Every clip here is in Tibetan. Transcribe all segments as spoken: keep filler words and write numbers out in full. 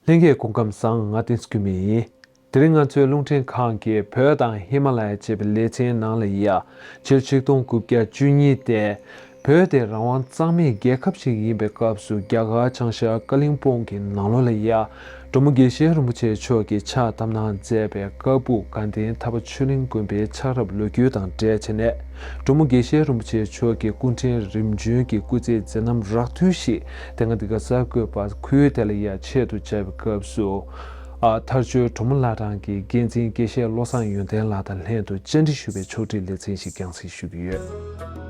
ལྷན་རྒྱས་སྐུ་ཁམས་བཟང་། ང་བསྟན་འཛིན་སྐུ་མི་ཡིན། དེ་རིང་ང་ཚོའི་རླུང་འཕྲིན་ཁང་གིས་བོད་དང་ཧི་མ་ལ་ཡ་ཅེས་པའི་ལེ་ཚན་ནང་ལ་ཡ། ཕྱི་ལོ་ཆིག་སྟོང་དགུ་བརྒྱ་བཅུ་གཉིས་ཏེ། བོད་དེ་རང་དབང་གཙང་མའི་རྒྱལ་ཁབ་ཅིག་ཡིན་པའི་སྐབས་སུ། རྒྱ་གར་བྱང་ཤར་ཀ་ལིང་པོང་གི་ནང་ལོགས་ལ་ཡ། གྲོ་མོ་དགེ་བཤེས་རིན་པོ་ཆེ་མཆོག་གིས་ཕྱག་བཏབ་གནང་མཛད་པའི་ཀ་སྦུག་དགའ་ལྡན་ཐར་པ་ཆོས་གླིང་དགོན་པའི་ཆགས་རབས་ལོ་རྒྱུས་དང་འབྲེལ་བྱས་ནས། གྲོ་མོ་དགེ་བཤེས་རིན་པོ་ཆེ་མཆོག་གི་སྐུ་ཕྲེང་རིམ་བྱོན་གྱི་སྐུ་ཚེའི་མཛད་རྣམ་རགས་བསྡུས་ཤིག་དེ་སྔ་འདི་ག་གསར་འགོད་པ་ཁུལ་དེ་ལ་ཡ་ཆེད་དུ་བཅར་བའི་སྐབས་སུ། ཨ། མཐར་འཁྱོལ་གྲོ་མོ་བླ་བྲང་གི་འགན་འཛིན་དགེ་བཤེས་བློ་བཟང་ཡོན་ཏན་ལགས་དང་ལྷན་དུ་བཅར་འདྲི་ཞུ་བའི་ཕྱོགས་སྒྲིག་ལེ་ཚན་ཞིག་རྒྱང་སྲིང་ཞུ་གི་ཡོད།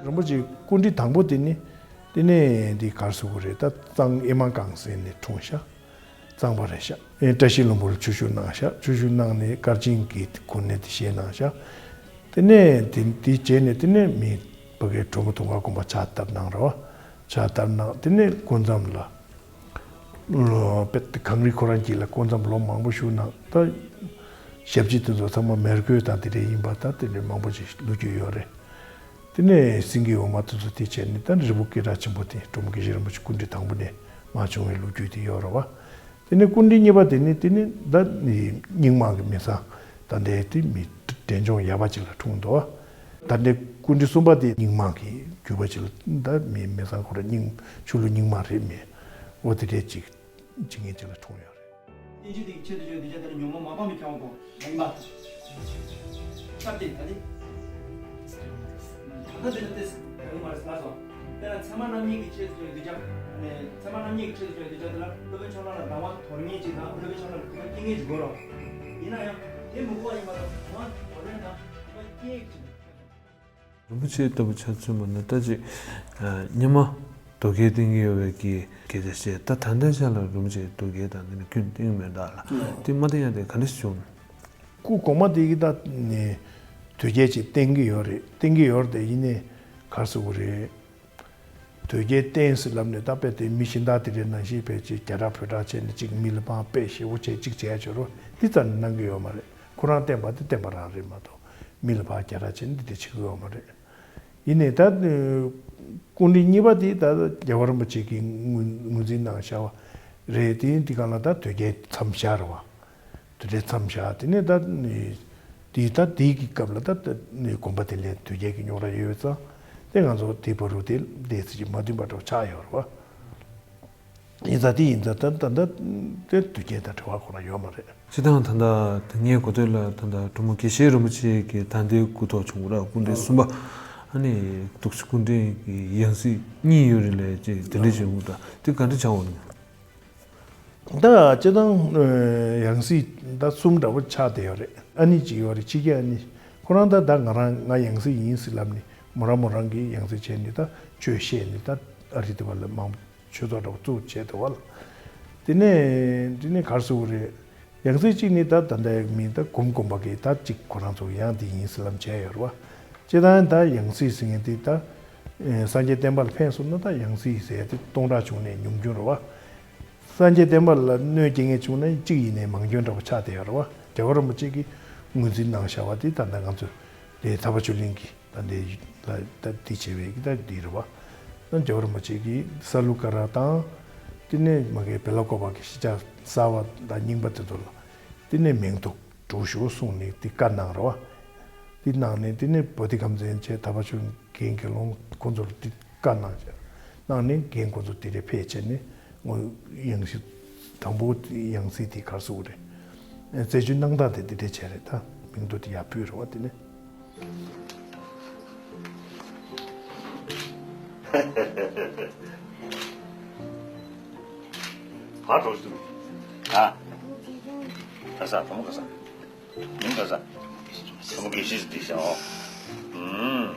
རིན་པོ་ཆེའི་སྐུ་འདྲེན་དང་པོ་དེ་ནི། དེ་ནས་འདི་གར་སོང་གི་རེད། ད་གཙང་ཨེ་མ་གངས་སེང་ནས་འཁྲུངས་ཤག་གཙང་པ་རེད་ཤག་ཨེ། བཀྲ་ཤིས་ལྷུན་པོར་ཆོས་ཞུགས་གནང་ཤག་ཆོས་ཞུགས་གནང་ནས་དཀར་ཆེན་གྱི་གོ་གནས་དེ་བཞེས་གནང་ཤག་དེ་ནས་དེ་དེ་བྱས་ནས། དེ་ནས་མི་ཕ་གིའི་གྲོ་མོ་དུང་དཀར་དགོན་པ་ཕྱག་བཏབ་གནང་རེད་བ། ཕྱག་བཏབ་གནང་། དེ་ནས་སྐུ་མཚམས་ལ། ལོ་དཔེ་གངས་རི་ཁོ་རང་དཀྱིལ་ལ་སྐུ་མཚམས་ལོ་མང་པོ་བཞུགས་གནང་། ད་ཞབས་ཕྱི་དེ་ཚོ་ཚང་མ་མེ་རྒོད་དང་དེ་འདྲ་ཡིན་པ། ད་དེ་འདྲ་མང་པོ་ཞིག་ལོ་རྒྱུས་ཡོད་རེད། དེ་ནས་སེང་གེ་འོ་མ་དེ་ཚོ་དེ་བྱས་ནས། ད་རི་བོ་དགེ་གྲགས་ཆེན་པོ་དེ་གྲོ་མོ་དགེ་བཤེས་རིན་པོ་ཆེ་སྐུ་འདྲེན་དང་པོ་ནས་མར་བྱུང་བའི་ལོ་རྒྱུས་དེ་ཡོད་རེད་བ། དེ་ནས་སྐུ་འདྲེན་གཉིས་པ་དེ་ནི། དེ་ནི་ད་རྙིང་མ་གི་མི་ཚང་། ད་ལྟའི་དེ་མི་འབྲས་ལྗོངས་ཡག་པ་ཅིག་ལ་འཁྲུངས་འདུག་བ། ད་ལྟའི་སྐུ་འདྲེན་གསུམ་པ་དེ་རྙིང་མ་གི་རྒྱུད་པ་ཅིག་ལ། ད་མི་མི་ཚང་ཁོ་ར་རྙིང་ཆོས་ལུགས་རྙིང་མ་རེད། མི་འོ་དེ་འདྲས་ཅིག་བྱེད་མཁན་ཅིག་ལ་འཁྲུངས་ཡོད་རེད། གཏན་ཚིགས་དེ་ཆེད་དུ་བརྗོད་གདུལ་བྱ་དེ་ལ་ཉོན་མོངས་མ་སྤངས་པའི་ཁྱབ་པ་གོ། ཡིན་པ། སྐབས་དེ་ད་ནི། ད་ལྟ་དེ་ལ་ཏེས་ཡོད་མ་རེད་ལ་སོ། དཔེར་ན་ཚད་མ་རྣམ་གཉིས་ཀྱི་ཆེད་དུ་བརྗོད་གདུལ་བྱ། ནས་ཚད་མ་རྣམ་གཉིས་ཀྱི་ཆེད་དུ་བརྗོད་གདུལ་བྱ་དེ་ལ་སློབ་དཔོན་ཆོས་གླང་ལ་སྡང་བ་དོར་མཁན་ཅིག་དང་། སློབ་དཔོན་ཆོས་གླང་ལ་དགོས་པ་སྐྱེ་མཁན་ཅིག་དགོས་རེད། ཡིན་ན་ཡང་དེ་མི་དགོས་པ་ཡིན་པ་དང་། སྡང་བ་དོར་མཁན་དང་དགོས་པ་སྐྱེ་མཁན་ཅིག་རིན་པོ་ཆེ་ལྟ་བུ་ཆ་མཚོན་པ་ན། ད་ཅིག་ཨ། སྔོན་མ་དོལ་རྒྱལ་བསྟེན་གྱི་ཡོད་པའི་གི་སྐད་ཆ་བཤད། ད་ད་ལྟའི་ཆ་ལ་རིན་པོ་ཆེ་དོལ་རྒྱལ་དང་དེ་ནི་ཀུན་བསྟེན་མེད་ད་ལ། དེ་མ་བསྟེན་ཡ་དེ་ག་འདྲ་བྱུང་། སྐུ་གོང་མ་དེ་གི་ད་ནི་དོལ་རྒྱལ་ཅིག་བསྟེན་གྱི་ཡོད་རེད། བསྟེན་གྱི་ཡོད་རེད་དེ། ཡིན་ནའི་གར་སོང་གི་རེད། དོལ་རྒྱལ་བསྟེན་ཟེར་ལབ་ནས་ད་དཔེ་དེ་མི་གཞན་དག་དེ་འདྲའི་ནང་བཞིན་དཔེ་ཅིག་རྒྱ་སྐྲག་བོད་སྐྲག་བྱས་ནས་ཅིག་མི་ལ་ཕར་དཔེ་ཞེ་པོ་བྱས་ཅིག་བྱས་ཆོག་རོགས་དེ་ཙམ་ནས་གནང་གི་ཡོད་མ་རེད། ཁོ་རང་བསྟེན་པ་དེ་བསྟེན་པ་རང་རེད་མ་གཏོགས། མི་ལ་ཕར་རྒྱ་སྐྲག་བྱས་ནས་འདི་འདྲ་བྱེད་ཀྱི་ཡོད་མ་རེད། ཡིན་ནའི་ད་སྐུ་ཕྲེང་གཉིས་པ་དེ་ད་རྒྱལ་བ་རིན་པོ་ཆེ་གིས་ངོས་ངོས་འཛིན་གནང་བཞག་པ་རེད་དེ། འདི་ག་ལ་ད་དོལ་རྒྱལ་མཚམས་བཞག་རེད་བ། དོལ་རྒྱལ་མཚམས་བཞག་དེ་ནས་ད་དེ་ད་དེའི་གི་སྐབས་ལ་ད་དགོན་པ་དེ་ལ་དོལ་རྒྱལ་གྱི་རྙོག་དྲ་ཡོད་ཙང་། དེ་ང་ཚོ་དེའི་བར་དུ་དེ་ལས་ཚིག་ཅིག་མ་མཐུན་པ་འདྲ་བོ་ཆགས་ཡོད་རེད་བ། ཡིན་ཙང་དེ་ཡིན་ཙང་ད་ད་ད་དེ་དོལ་རྒྱལ་དང་འབྲེལ་བ་ཁོ་ན་ཡོད་མ་རེད། སྤྱིར་བཏང་ད་ལྟ་ངའི་གོ་ཐོས་ལ་ད་ལྟ་གྲོ་མོ་དགེ་བཤེས་རིན་པོ་ཆེ་གི་ད་ལྟའི་སྐུ་ཐོག་བྱུང་ར། སྐུ་ཕྲེང་གསུམ་པ། ཨ་ནི་འདུག་སེ་སྐུ་ཕྲེང་གི་ཡང་སྲིད་གཉིས་ཡོད་རེད་ལབ་ཅེས་དེ་འདྲ་བྱུང་འདུག་ད་དེ་ག་འདྲ་ཆགས་འོང་། ད་སྤྱིར་བཏང་ཡང་སྲིད་ད་གསུམ་འདྲ་བོ་ཆགས་བསྡད་ཡོད་རེད། ཨ་ནེ་གཅིག་ཡོད་རེད། ཕྱི་རྒྱལ་ཨ་ནེ་ཁོ་རང་ད་ད་ང་རང་ང་ཡང་སྲིད་ཡིན་ཟེར་ལབ་ནས་མོ་རང་མོ་རང་གི་ཡང་སྲིད་བྱས་ནས་ད་ཆོས་བཤད་ནས་ད་ཨ་རི་དེ་བ་ལ་མང་ཆོས་ཚོགས་འདྲ་བོ་བཙུགས་བྱས་འདུག་བ་ལ། དེ་ནས་དེ་ནས་གར་སོང་རེད། ཡང་སྲིད་གཅིག་ནི་ད་ད་ལྟའི་མི་ད་གོམ་གོམ་པ་གི་ད་གཅིག་ཁོ་རང་ཚོ་ཡང་དེ་ཡིན་ཟེར་ལབ་བྱས་ཡོད་རེད་བ། སྤྱིར་བཏང་ད་ཡང་སྲིད་ཟེར་མཁན་དེ་ད་ཨེ་སངས་རྒྱས་བསྟན་པ་ལ་ཕན་སོང་ན་ད་ཡང་སྲིད་ཟེར་ཡ་དེ་སྟོང་ཕྲག་བྱུང་ནས་ཉུང་རྒྱུན་རེད་བ། སངས་རྒྱས་བསྟན་པ་ལ་གནོད་སྐྱེལ་མཁན་བྱུང་ན་གཅིག་ཡིན་ནའི་མང་རྒྱུན་འདྲ་བོ་ཆགས་བསྡད་ཡོད་རེད་བ། རྒྱལ་བ་རིན་པོ་ཆེ་གིས་ངོས་འཛིན་གནང་བཞག་པ་དེ་ད་ལྟ་ང་ཚོ་དེ་ཐར་པ་ཆོས་གླིང་གི་ད་འདི་ལ་ད་འདི་བྱེད་པའི་ད་འདི་རེད་བ། ད་རྒྱལ་བ་རིན་པོ་ཆེ་གིས་ས་ལུ་ཀ་ར་དང་། དེ་ནས་མ་གི་བེ་ལ་ཀོ་པ་གི་ཤེས་བྱ་གསར་བ་དང་རྙིང་པ་དེ་ཚོ་ལ་དེ་ནས་མིང་ཐོ་འབྲུ་ཞུ་གསུངས་ནས་དེ་བཀའ་གནང་རེད་བ། དེ་གནང་ནས་དེ་ནས་བོ་དྷི་ཁམས་ཚན་བཅས་ཐར་པ་ཆོས་རྒན་དགེ་སློང་ཁོང་ཚོ་ལ་དེ་བཀའ་གནང་བྱས། གནང་ནས་རྒན་ཁོང་ཚོ་དེ་རེ་ཕེབས་བྱས་ནས་ངོ་ཡང་སྲིད་དང་པོ་ཡང་སྲིད་དེ་གར་སོང་རེད། རྩད་གཅོད་གནང་སྟངས་དེ་དེ་འདྲས་བྱས་རེད། ད་མིང་ཐོ་དེ་ཡར་ཕུལ་རེད་བ། དེ་ནས་ཕར་འགྲོ་ཞིག་ཨ། ག་ས་བུ་མོ་ག་ས། མིང་ག་ས། བུ་མོ་དགེ་བཤེས་སུ་བསྒྲིགས་ཤག་ཨོ། ཨུམ།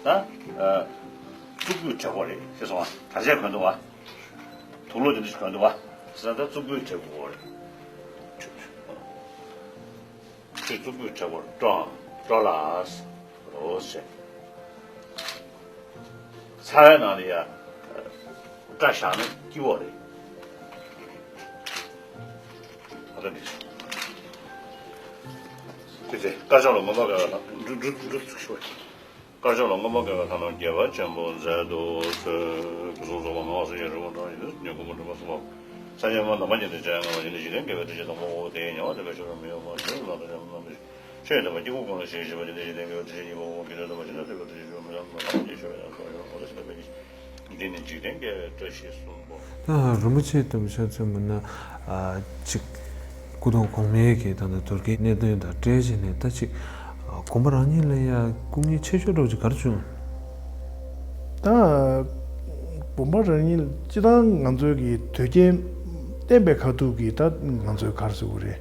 ད་ཨ་གཙུག་ཕུད་དྲེག་པོ་རེད་ཟེར་སོང་བ། དྲག་ཆས་གོན་འདུག་བ། དུག་ལོག་དེ་འདྲ་ཞིག་གོན་འདུག་བ། ཟེར་ན་ད་གཙུག་ཕུད་དྲེག་པོ་རེད། ཁྱོད་གཙུག་ཕུད་དྲེག་པོར་སྤྲོ་སྤྲོ་ལགས། འོ་ཟེར། ཚ་བའི་ནང་ལ་ཡ་སྐྲ་བཞག་ན་སྐྱིད་པོ་རེད། ཨ་ད་འདི་ཚོ། དེ་ཚེ་དཀར་ཕྱོགས་ལ་མངོན་པར་དགའ་བའི་ལྷ་འབྲུ་འབྲུ་འབྲུ་ཚུགས་ཤོག་དཀར་ཕྱོགས་ལ་མངོན་པར་དགའ་བའི་ལྷ་རྣམས་དགྱེས་པ་ཆེན་པོ་མཛད་དུ་གསོལ། སྐུ་གསུང་ཐུགས་མ་ལ་སོགས་ཀྱི་རིག་པ་འགྲོ་བ་ཡི་དོན་ཉོན་མོངས་པ་སྒྲིབ་པ་སེལ་བ། སངས་རྒྱས་སྨྲ་བླ་མ་མཉེས་པའི་ལྕེ་ཡང་ངང་ལ་བཞིན་དུ་འཇིག་རྟེན་དགེ་བའི་བཀྲ་ཤིས་དང་པོ་འོ་དེ་ཉེ་བར་འདོད་པའི་ཆོས་རབ་མི་གཡོ་བ་ཆོས་སུ་ལག་ལྟར་འཆང་བ་རྣམས་ཆོས་ཡི་དམ་པ་དཀྱིལ་འཁོར་ཀུན་ལ་ཞེས་བཤད་པ་དེ་ནི་འཇིག་རྟེན་དགེ་བའི་བཀྲ་ཤིས་གཉིས་པའོ། དགེ་འདུན་དམ་པ་ཇི་ལྟར་བསྟེན་པའི་བཀྲ་ཤིས་ཆོས་མི་ལ་མི་ལ་ཆོས་ཡོད་མི་ལ་ཆོས་ཡོད་མི་ལ་ཆོས་ཡོད་མི་ལ། འདི་ནི་འཇིག་རྟེན་དགེ་བའི་བཀྲ་ཤིས་གསུམ་པོ། ད་རིན་པོ་ཆེ་ལྟ་བུ་ཆ་མཚོན་པ་ན་ཨ་ཅིག་སྐུ་གདུང་གོང་མའི་གི་ད་ལྟ་དོལ་རྒྱལ་གནད་དོན་དང་འབྲེལ་བྱས་ནས་ད་ཅིག་ཨ་དགོན་པ་རང་ཉིད་ལ་ཡ་སྐུ་ངལ་ཆེ་ཤོས་འདྲ་བོ་ཅིག་ག་རེ་བྱུང་། ད་དགོན་པ་རང་ཉིད་སྤྱི་བཏང་ང་ཚོའི་གི་དོལ་རྒྱལ་བསྟན་པའི་ཁ་ཐུག་གི་ད་ང་ཚོའི་ག་རེ་ཟེར་དགོས་རེད།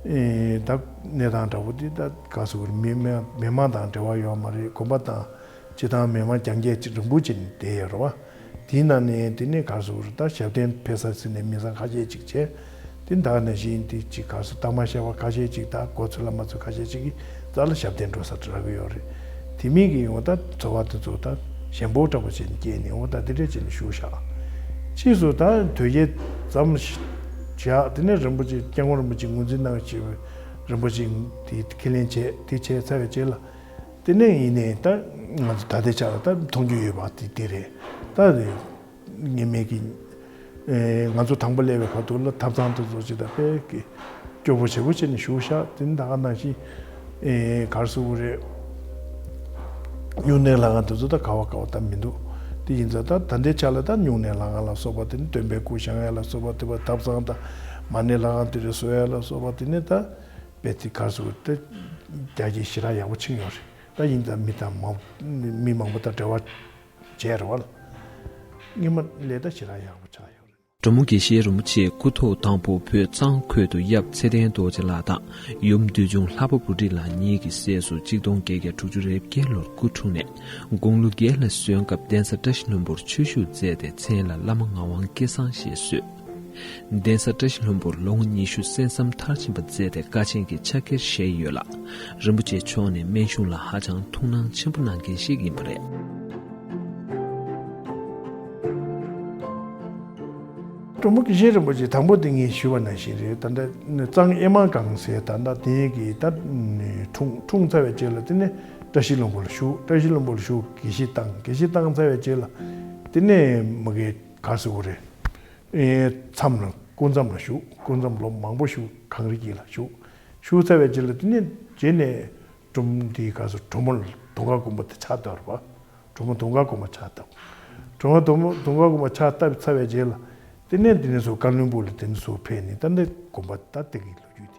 ཨེ་ད་གནས་སྟངས་འདྲ་བོ་འདི་ད་ག་རེ་ཟེར་དགོས་རེད། མི་མི་མི་མང་དང་འབྲེལ་བ་ཡོད་མ་རེད། དགོན་པ་དང་། སྤྱིར་བཏང་མི་མང་རྐྱང་རྐྱང་ཅིག་རིང་པོ་ཅིག་བསྡད་ཡོད་རེད་བ། དེའི་ནང་ནས་དེ་ནས་ག་རེ་ཟེར་དགོས་རེད། ད་ཞབས་བརྟན་ཕེབས་ས་ཟེར་ནས་མི་ཚང་ཁ་ཤས་ཅིག་བྱས། དེ་ད་ནང་བཞིན་དེ་ཅིག་ག་རེ་ཟེར། གཏམ་བཤད་པ་ཁ་ཤས་ཅིག་དང་གོ་ཚོད་ལ་མ་ཚོད་ཁ་ཤས་ཅིག་གིས་རྩ་ལ་ཞབས་བརྟན་འགྲོ་ས་དྲག་གི་ཡོད་རེད། དེ་མིན་གྱི་ཡོང་ད་ཚོར་བ་དེ་ཚོ་ད་ཞེན་པོ་འདྲ་པོ་བྱས་ནས་སྐྱེས་ནས་འོ་ད་དེ་འདྲས་བྱས་ནས་བཞུགས་ཤག་ཕྱིས་སུ་ད་དོལ་རྒྱལ་ཙམ་བཞག་དེ་ནས་རིན་པོ་ཆེ་སྐྱབས་མགོན་རིན་པོ་ཆེ་ངོས་འཛིན་གནང་བྱས་རིན་པོ་ཆེ་དེ་ཁས་ལེན་བྱས། དེ་བྱས་ཚར་བའི་རྗེས་ལ། དེ་ནས་ཡིན་ནའི་ད་ང་ཚོ་ད་ལྟའི་ཆ་ལ་ད་མཐོང་རྒྱུ་ཡོད་པ་དེ་དེ་རེད། ད་ངེས་མེད་ཀྱི་ཨེ་ང་ཚོ་དང་པོ་སླེབས་པའི་བར་དུ་ལ་ཐབ་ཚང་དེ་ཚོ་ཅིག་ད་དཔེ་གི་སྐྱོ་པོ་ཞེ་པོ་བྱས་ནས་བཞུགས་ཤག་དེ་ནི་ད་ག་ནང་བཞིན་ཨེ་ག་རེ་ཟེར་དགོས་རེད། སྨྱུང་གནས་ལྷ་ཁང་དེ་ཚོ་ད་ག་བ་ག་བ་ད་མི་འདུག་དེ་ཡིན་ཙང་ད་ད་ལྟའི་ཆ་ལ་ད་སྨྱུང་གནས་ལྷ་ཁང་ལ་སོགས་པ་དེ་ནི་སྟོན་པའི་སྐུ་བཞེངས་ཡ་ལ་སོགས་པ་དེ་བ་ཐབ་ཚང་དང་མ་ཎི་ལྷ་ཁང་དེ་འདྲ་བཟོ་ཡ་ལ་སོགས་པ་དེ་ནི་ད། དཔེ་དེ་ག་རེ་ཟེར་དེ་རྒྱ་ཆེ་ཞེ་དྲག་ཡག་པོ་ཕྱིན་ཡོད་རེད། ད་ཡིན་ཙང་མི་དང་མང་མི་མང་པོ་དང་འབྲེལ་བ་བྱས་རེད་བ། སྔོན་མ་ལས་ད་ཞེ་དྲག་ཡག་པོ་ཆགས་ཡོད་རེད། གྲོ་མོ་དགེ་བཤེས་རིན་པོ་ཆེ་སྐུ་ཐོག་དང་པོ་བོད་གཙང་ཁུལ་དུ་ཡབ་ཚེ་བརྟན་རྡོ་རྗེ་ལགས་དང་ཡུམ་བདུད་འཇོམས་ལྷ་པ་བུ་ཁྲིད་ལགས་གཉིས་ཀྱི་སྲས་སུ་གཅིག་སྟོང་བརྒྱད་བརྒྱ་དྲུག་ཅུ་རེ་བརྒྱད་ལོར་སྐུ་འཁྲུངས་ནས་དགུང་ལོ་བརྒྱད་ལ་སོན་སྐབས་གདན་ས་བཀྲ་ཤིས་ལྷུན་པོར་ཆོས་ཞུགས་མཛད་དེ་མཚན་ལ་བླ་མ་ངག་དབང་སྐལ་བཟང་ཞེས་གསོལ། གདན་ས་བཀྲ་ཤིས་ལྷུན་པོར་ལོ་ངོ་ཉི་ཤུ་གསན་བསམ་མཐར་ཕྱིན་པ་མཛད་དེ་དཀའ་ཆེན་གྱི་ཕྱག་འཁྱེར་བཞེས་ཡོད་ལ། རིན་པོ་ཆེ་མཆོག་ནི་སྨན་གཞུང་ལ་ཧ་ཅང་ཐུགས་སྣང་ཆེན་པོ་གནང་མཁན་ཞིག་ཡིན་པ་རེད། གྲོ་མོ་དགེ་བཤེས་རིན་པོ་ཆེ་དང་པོ་དེ་ངས་ཞུས་པ་ནང་བཞིན་རེད། ད་ལྟ་གཙང་ཨེ་མ་སྒང་ཟེར་ད་ལྟ་དེ་གི་ད་འཁྲུངས་འཁྲུངས་ཚར་བའི་རྗེས་ལ་དེ་ནས་བཀྲ་ཤིས་ལྷུན་པོ་ལ་བཞུགས། བཀྲ་ཤིས་ལྷུན་པོ་ལ་བཞུགས། དགེ་བཤེས་བཏང་། དགེ་བཤེས་བཏང་ཚར་བའི་རྗེས་ལ་དེ་ནས་མ་གི་ག་རེ་ཟེར་དགོས་རེད། ཨེ་མཚམས་ལ་སྐུ་མཚམས་ལ་བཞུགས། སྐུ་མཚམས་ལོ་མང་པོ་བཞུགས། གངས་རི་དཀྱིལ་ལ་བཞུགས། བཞུགས་ཚར་བའི་རྗེས་ལ་དེ་ནས་རྗེས་ནས་གྲོ་མོ་འདི་ག་ཚོད་གྲོ་མོ་ལ་དུང་དཀར་དགོན་པ་དེ་ཕྱག་བཏབ་རེད་པ། གྲོ་མོ་དུང་དཀར་དགོན་པ་ཕྱག་བཏབ། གྲོ་མོ་དུང་དུང་དཀར་དགོན་པ་ཕྱག་བཏབ་ཚར་བའི་རྗེས་ལ་དེ་ནས་དེ་ནས་ཚུར་བཀའ་བློན་སྦུག་ལ་དེ་ནས་ཚུར་ཕེབས་ནས་ད་འདི་དགོན་པ་ད་དེ་གི་ལོ་རྒྱུས་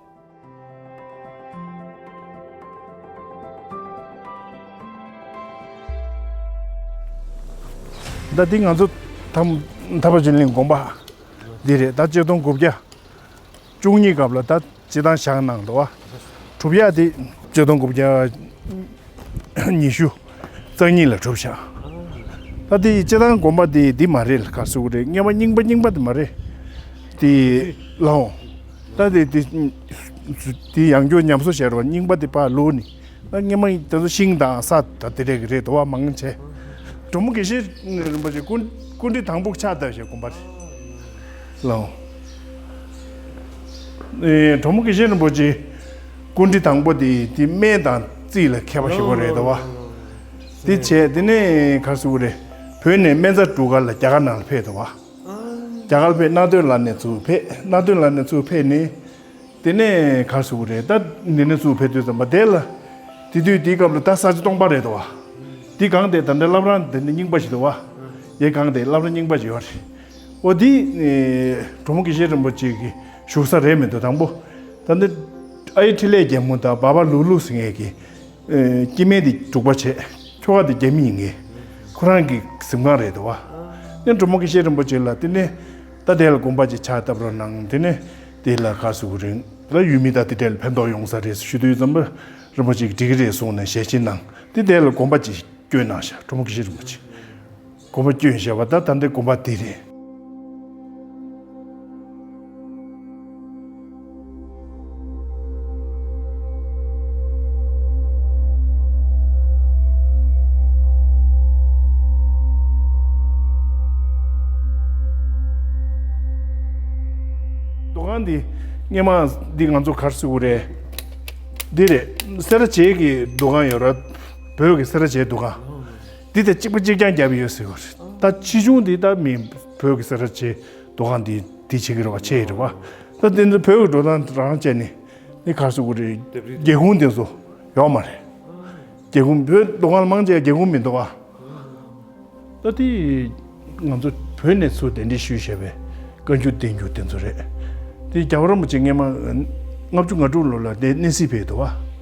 དེ། ད་འདི་ང་ཚོ་ཐམ་ཐར་པ་ཆོས་གླིང་དགོན་པ་འདི་རེད། ད་ཆིག་སྟོང་དགུ་བརྒྱ་བཅུ་གཉིས་སྐབས་ལ་ད་སྤྱི་བཏང་བཞེངས་གནང་འདུག་བ། གྲུབ་ཡག་དེ་ཆིག་སྟོང་དགུ་བརྒྱ་ཉི་ཤུ་རྩ་གཉིས་ལ་གྲུབ་ཤག་ད་དེ་སྤྱི་བཏང་དགོན་པ་དེ་འདི་མ་རེད་ལ། ག་རེ་ཟེར་དགོས་རེད། སྔོན་མ་རྙིང་པ་རྙིང་པ་དེ་མ་རེད། དེ་ལའོ། ད་དེ་དེ་དེ་ཡང་བསྐྱར་ཉམས་གསོ་བྱས་རོགས། རྙིང་པ་དེ་ཕར་བླུགས་ནས། ད་སྔོན་མ་དེ་ཚོ་ཤིང་དང་ས་དང་དེ་འདྲ་གི་རེད་འདུག་བ། མང་ཆེ། གྲོ་མོ་དགེ་བཤེས་རིན་པོ་ཆེ་སྐུ་སྐུ་ཁྲི་དང་པོ་ཕྱག་བཏབ་བྱས་དགོན་པ་རེད། ལའོ། ཨེ་གྲོ་མོ་དགེ་བཤེས་རིན་པོ་ཆེ་སྐུ་ཁྲི་དང་པོ་དེ་དེ་སྨན་དང་རྩིས་ལ་མཁས་པ་ཞེ་པོ་རེད་འདུག་བ། དེ་བྱས་དེ་ནས་ག་རེ་ཟེར་དགོས་རེད། བོད་ནས་སྨན་རྩྭ་སྒྲུག་ག་ལ་རྒྱ་གར་ནང་ལ་ཕེབས་འདུག་བ། རྒྱ་གར་ཕེབས། སྣར་ཐོན་ལ་ནས་ཚུར་ཕེབས། སྣར་ཐོན་ལ་ནས་ཚུར་ཕེབས་ནས། དེ་ནས་ག་རེ་ཟེར་དགོས་རེད། ད་འདི་ནས་ཚུར་ཕེབས་དུས་ཙམ་པ་དེ་ལ། དེ་དུས་དེའི་སྐབས་ལ་ད་ས་སྐྱ་སྟོང་པ་རེད་དོ། འདི་སྒང་དེ་ད་ལྟ་བླ་བྲང་དེ་འདྲ་རྙིང་པ་ཞིག་འདུག་བ། ཡའི་སྒང་དེ་བླ་བྲང་རྙིང་པ་ཞིག་ཡོད་རེད། འོ་འདི་གྲོ་མོ་དགེ་བཤེས་རིན་པོ་ཆེ་གི་བཞུགས་ས་རེད་མི་འདུག་དང་པོ། ད་འདི་ཨའི་འཕྲིན་ལས་རྒྱལ་མོ་དང་བ་བ་ལུག་ལུག་ཟེར་མཁན་གྱི། ཨེ་སྐྱེ་དམན་དེ་འབྲུག་པ་བྱས། ཁྱོ་ག་དེ་རྒྱ་མི་ཡིན་ངེས། ཁོ་རང་གི་གཟིམ་ཁང་རེད་དོ། ནས་གྲོ་མོ་དགེ་བཤེས་རིན་པོ་ཆེ་ལ་དེ་ནས་ད་དེ་ལ་དགོན་པ་ཅིག་ཕྱག་བཏབ་རོགས་གནང་། དེ་ནས་དེ་ལ་ག་རེ་ཟེར་དགོས་རེད། ད་ཡུལ་མི་ད་དེ་འདྲ་ལ་ཕན་ཐོགས་ཡོང་ས་རེད་ཞུ་དུས་ཙམ་པ་རིན་པོ་ཆེ་གིས་འགྲིག་གི་རེད་གསུངས་ནས་ཞལ་བཞེས་གནང་། དེ་དེ་ལ་དགོན་པ་ཅིག་ བསྐྱོན་གནང་ཤག་གྲོང་པ་དགེ་བཤེས་རིན་པོ་ཆེ། དགོན་པ་བསྐྱོན་བཞག་པ་ད་ད་ལྟའི་དགོན་པ་འདི་རེད། འདུ་ཁང་འདི་སྔས་མ་འདི་ང་ཚོ་ག་རེ་ཟེར་དགོས་རེད། འདི་རེད། སེ་ར་བྱེས་ཀྱི་འདུ་ཁང་ཡོད་རེད། བོད་ཀྱི་སེ་ར་བྱེས་འདུ་ཁང་། འདི་དང་གཅིག་པ་གཅིག་རྐྱང་བརྒྱབ་ཡོད་ཟེར་བ་རེད། ད་ཆེ་ཆུང་འདི་ད་མི་བོད་ཀྱི་སེ་ར་བྱེས་འདུ་ཁང་འདི་འདི་བྱེད་ཀྱི་རེད་བ། ཆེ་ཡི་རེད་བ། ད་འདི་ཚོ་བོད་ཀྱི་འགྲོ་སྟངས་རང་བྱས་ནས་འདི་ག་རེ་ཟེར་དགོས་རེད། སྒེའུ་ཁུང་འདི་ཚོ་ཡོད་མ་རེད། སྒེའུ་ཁུང་བོད་འདུ་ཁང་མང་ཆེ་སྒེའུ་ཁུང་མི་འདུག་བ། ད་དེ་ང་ཚོ་བོད་ནས་ཚུར་གདན་འདྲེན་ཞུས་བྱས་པའི་བཀའ་འགྱུར་བསྟན་འགྱུར་དེ་ཚོ་རེད། དེ་རྒྱལ་བ་རིན་པོ་ཆེ་སྔས་མ་ལྔ་བཅུ་ང་དྲུག་ལོ་ལ་དེ་གནས་གཟིགས་ཕེབས་འདུག་བ།